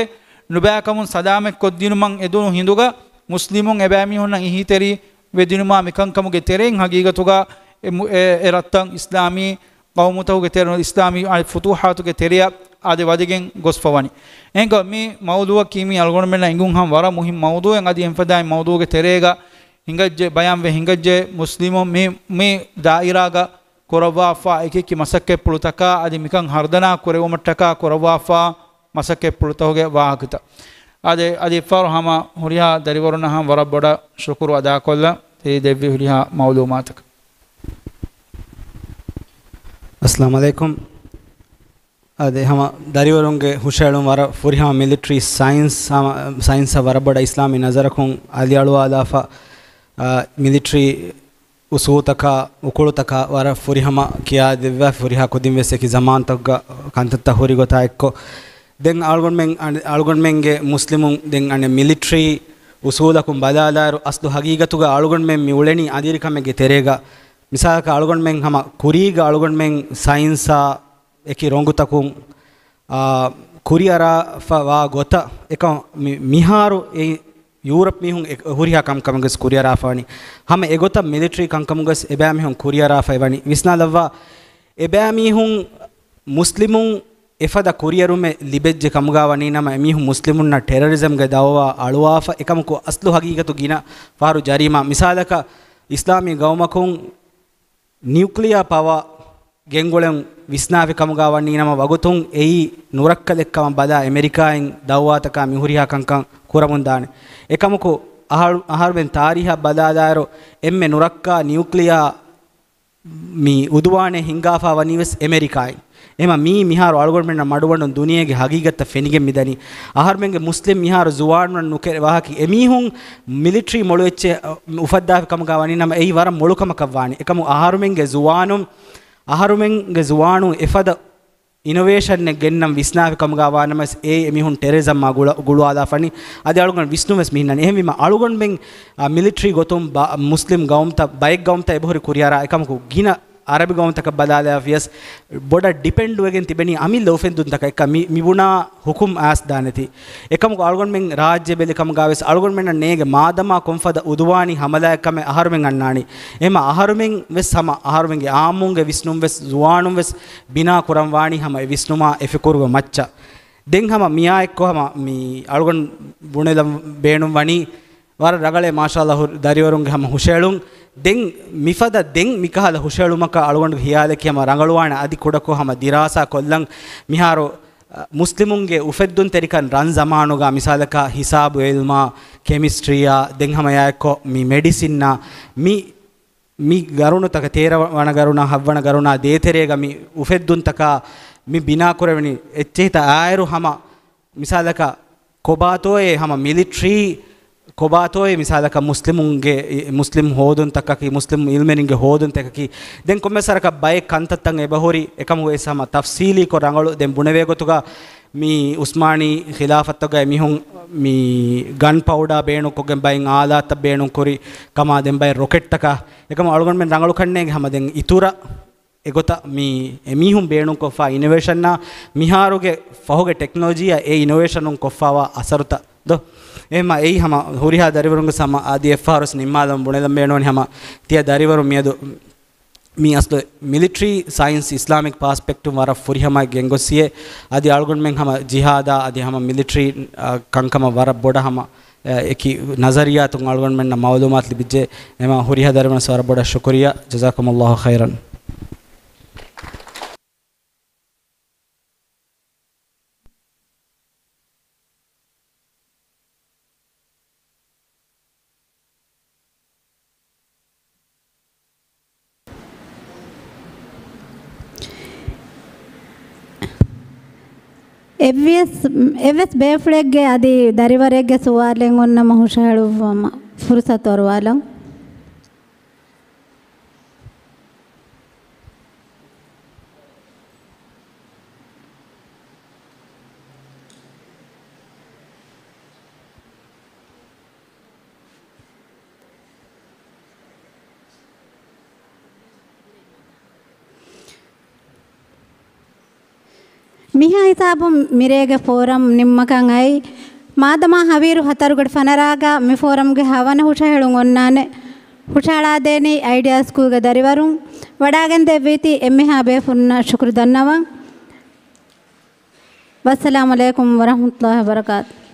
ނުބައިކަމުން ސަލާމަތްކޮށްދިނުމަށް އެދުނު ހިނދުގަ، މުސްލިމުން އެބައިމީހުންނަށް އެހީތެރިވެދިނުމާ މިކަންކަމުގެ ތެރެއިން ހަގީގަތުގަ އެ މު-، އެ، އެ ރަށްތައް އިސްލާމީ ޤައުމުތަކުގެ ތެރެ، އިސްލާމީ އަ، ފުތޫޙާތުގެ ތެރެއަށް އާދެ ވަދެގެން ގޮސްފަވަނީ. އެހެންކަމުން މި މައުޟޫޢަކީ މި އަޅުގަނޑުމެންނަށް އެނގުން ހަމަ ވަރަށް މުހިންމު މައުޟޫޢެއް. އަދި އެންފަދައިން މައުޟޫޢުގެ ތެރޭގަ ހިނގައްޖެ، ބަޔާންވެ ހިނގައްޖެ، މުސްލިމުން މި، މި ދާއިރާގަ ކުރައްވާފާ އެކިއެކި މަސައްކަތްޕުޅުތަކާ އަދި މިކަން ހަރުދަނާ ކުރެވުމަށްޓަކާ ކުރައްވާފާ މަސައްކަތްޕުޅުތަކުގެ ވާހަކަތައް. އާދެ، އަދި އެއްފަހަރު ހަމަ ހުރިހާ ދަރިވަރުންނަށް ހަމަ ވަރަށް ބޮޑަށް ޝުކުރު އަދާކޮށްލަން ތި ދެއްވި ހުރިހާ މައުލޫމާތަކަށް. އައްސަލާމު ޢަލައިކުމް. އާދެ، ހަމަ ދަރިވަރުންގެ ހުށައެޅުން ވަރަށް ފުރިހަމަ މިލިޓްރީ ސައިންސް، ހަމަ ސައިންސަށް ވަރަށް ބޮޑަށް އިސްލާމީ ނަޒަރަކުން އަލިއަޅުވާލާފަ، އާ، މިލިޓްރީ އުސޫލުތަކާ، އުކުޅުތަކާ ވަރަށް ފުރިހަމަ ކިޔާދެއްވާ، ފުރިހާ ކުދިން ވެސް އެކި ޒަމާންތަކުގަ ކަންތައްތައް ހުރި ގޮތާ އެއްކޮށް. ދެން އަޅުގަނޑުމެން، އަނެ-، އަޅުގަނޑުމެންގެ މުސްލިމުން ދެން އަނެއް މިލިޓްރީ އުސޫލަކުން ބަލާލާއިރު، އަސްލު ހަގީގަތުގަ އަޅުގަނޑުމެން މި އުޅެނީ އަދިރިކަމެއްގެ ތެރޭގަ. މިސާލަކަށް އަޅުގަނޑުމެން ހަމަ ކުރީގަ އަޅުގަނޑުމެން ސައިންސާ އެކި ރޮނގުތަކުން، އާ، ކުރިއަރާފަ ވާ ގޮތަށް އެކަމަ މި-، މިހާރު އެ ޔޫރަޕް މީހުން އެ ހުރިހާ ކަންކަމުގެސް ކުރިއަރާފަ ވަނީ. ހަމަ އެގޮތަށް މިލިޓްރީ ކަންކަމުގެސް އެބައިމީހުން ކުރިއަރާފައި ވަނީ. ވިސްނާލައްވާ، އެބައިމީހުން މުސްލިމުން އެފަދަ ކުރިއެރުމެއް ލިބެއްޖެ ކަމުގާ ވަނީ ނަމަ، އެމީހުން މުސްލިމުންނަށް ޓެރަރިޒަމްގެ ދައުވާ އަޅުވާފަ، އެކަމަކު އަސްލު ހަގީގަތު ގިނަ ފަހަރު ޖަރީމާ. މިސާލަކަށް، އިސްލާމީ ގައުމަކުން ނިއުކްލިއާ ޕަވަ ގެންގުޅެން ވިސްނާފި ކަމުގާ ވަނީ ނަމަ، ވަގުތުން އެއީ ނުރައްކަލެއްކަމަށް ބަލާ، އެމެރިކާއިން ދައުވާތަކާ މިހުރިހާ ކަންކަން ކުރަމުންދާނެ. އެކަމަކު އަހަރު-، އަހަރުމެން ތާރީހަށް ބަލާލާއިރު، އެންމެ ނުރައްކާ ނިއުކްލިއާ މި އުދުވާނެއް ހިންގާފާ ވަނީވެސް އެމެރިކާއިން. އެހެމަ މީ މިހާރު އަޅުގަނޑުމެންނަށް މަޑުމަޑުން ދުނިޔޭގެ ހަގީގަތްތައް ފެނިގެން މިދަނީ. އަހަރުމެންގެ މުސްލިމް މިހާރު ޒުވާނުންނަށް ނުކެރޭ ވާހަކަ، އެމީހުން މިލިޓްރީ މޮޅު އެއްޗެއް އުފައްދާފި ކަމުގާ ވަނީ ނަމަ، އެއީ ވަރަށް މޮޅު ކަމަކަށް ވާނެ. އެކަމު އަހަރުމެންގެ ޒުވާނުން، އަހަރުމެންގެ ޒުވާނުން އެފަދަ އިނޮވޭޝަންއެއް ގެންނަން ވިސްނާފި ކަމުގާ ވާނަމަވެސް، އެ އެމީހުން ޓެރަރިޒަމްއާ ގުޅަ-، ގުޅުވާލާފަނީ. އަދި އަޅުގަނޑު ވިސްނުންވެސް މިހިންނަނީ. އެހެންވީމަ، އަޅުގަނޑުމެން، އާ، މިލިޓްރީ ގޮތުން ބަ-، މުސްލިމް ގައުމުތައް، ބައެއް ގައުމުތައް އެބަހުރި ކުރިއަރާ އެކަމަކު، ގިނަ އަރަބި ގައުމުތަކަށް ބަލާލާފިޔަސް، ބޮޑަށް ޑިޕެންޑްވެގެން ތިބެނީ އަމިއްލަ އުފެއްދުންތަކަށް އެކަ މި-، މިބުނާ ހުކުމް އާސްދާނެތީ. އެކަމަކު އަޅުގަނޑުމެން ރާއްޖެ ބެލި ކަމުގާވެސް އަޅުގަނޑުމެންނަށް ނޭގެ މާދަމާ ކޮންފަދަ އުދުވާނީ ހަމަލާއެއްކަމެއް އަހަރުމެން އަންނާނީ. އެހެމަ އަހަރުމެން ވެސް ހަމަ އަހަރުމެންގެ އާއްމުންގެ ވިސްނުން ވެސް ޒުވާނުން ވެސް ބިނާ ކުރަން ވާނީ ހަމަ އެ ވިސްނުމާ އެ ފިކުރުގެ މައްޗަށް. ދެން ހަމަ މިއާ އެއްކޮށް ހަމަ މި އަޅުގަނޑު ބުނެލަން ބޭނުން ވަނީ ވަރަށް ރަނގަޅޭ މާޝާﷲ ހު-، ދަރިވަރުންގެ ހަމަ ހުށައެޅުން. ދެން މިފަދަ ދެން މިކަހަލަ ހުށައެޅުމަކަށް އަޅުގަނޑުގެ ހިޔާލަކީ ހަމަ ރަނގަޅުވާނެ އަދި ކުޑަކޮށް ހަމަ ދިރާސާ ކޮށްލަން މިހާރު، އަ، މުސްލިމުންގެ އުފެއްދުންތެރިކަން ރަން ޒަމާނުގަ މިސާލަކަށް ހިސާބު އިލްމާ، ކެމިސްޓްރީއާ، ދެން ހަމަ އެއާއެއްކޮށް މި މެޑިސިންއާ، މި މި ގަރުނުތަކަށް، ތޭރަ ވަނަ ގަރުނާ، ހަ ވަނަ ގަރުނާ ދޭތެރޭގަ މި އުފެއްދުންތަކާ މި ބިނާކުރެވެނީ އެއްޗެހިތައް އާއިރު ހަމަ މިސާލަކަށް ކޮބާތޯއޭ ހަމަ މިލިޓްރީ، ކޮބާތޯއޭ މިސާލަކަށް މުސްލިމުންގެ، މުސްލިމް ހޯދުންތަކަކީ، މުސްލިމް އިލްމެނިންގެ ހޯދުންތަކަކީ، ދެން ކޮންމެސް ވަރަކަށް ބައެއް ކަންތައްތައް އެބަހުރި، އެކަމު ވެސް ހަމަ ތަފްސީލީކޮށް ރަނގަޅު ދެން ބުނެވޭ ގޮތުގަ މި އުސްމާނީ ޚިލާފަތުގަ އެމީހުން މި ގަން ޕައުޑާ ބޭނުންކޮށްގެން ބައެއް އާލާތްތައް ބޭނުންކުރި ކަމާ ދެން ބައެއް ރޮކެޓްތަކާ އެކަމު އަޅުގަނޑުމެން ރަނގަޅު ކަންނޭނގެ ހަމަ ދެން އިތުރަށް އެގޮތަށް މި އެމީހުން ބޭނުންކޮށްފާ އިނޮވޭޝަންއާ މިހާރުގެ ފަހުގެ ޓެކްނޮލޮޖީއާ އެ އިނޮވޭޝަނުން ކޮށްފާވާ އަސަރުތައް ދޯ؟ އެހެމަ އެއީ ހަމަ ހުރިހާ ދަރިވަރުންގެ ހަމަ އަދި އެއްފަހަރުވެސް ނިންމާލަން ބުނެލަން ބޭނުންވަނީ ހަމަ ތިޔަ ދަރިވަރު މިއަދު މި އަސްލު މިލިޓްރީ ސައިންސް އިސްލާމިކް ޕާސްޕެކްޓިވް ވަރަށް ފުރިހަމަ ގެންގޮއްސިއޭ. އަދި އަޅުގަނޑުމެން ހަމަ ޖިހާދާ އަދި ހަމަ މިލިޓްރީ، އަ، ކަންކަމަށް ވަރަށް ބޮޑަށް ހަމަ، އަ، އެކި ނަޒަރިއްޔާތުން އަޅުގަނޑުމެންނަށް މައުލޫމާތު ލިބިއްޖެ. އެމާ ހުރިހާ ދަރިވަރުން ވަރަށް ބޮޑަށް ޝުކުރިއްޔާ. ޖަޒާކުމުﷲ ޚައިރަން. އެއްވެސް، އެއްވެސް ބޭފުޅެއްގެ އަދި ދަރިވަރެއްގެ ސުވާލެއް އޮންނަމަ ހުށަހެޅުއްވަމަ ފުރުސަތު އަރުވާލަން. މިހާ ހިސާބުން މިރޭގެ ފޯރަމް ނިންމަކަށް އައި، މާދަމާ ހަވީރު ހަތަރުގަޑި ފަނަރަގަ މި ފޯރަމްގެ ހަވަނަ ހުށަހެޅުން އޮންނާނެ. ހުށަހަޅާދޭނީ އައިޑިއާ ސްކޫލްގެ ދަރިވަރުން. ވަޑާގެންދެއްވީތީ އެންމެހާ ބޭފުންނަށް ޝުކުރު ދަންނަވަން. ވައްސަލާމު ޢަލައިކުމް ވަރަޙްމަތުﷲ ވަބަރަކާތު.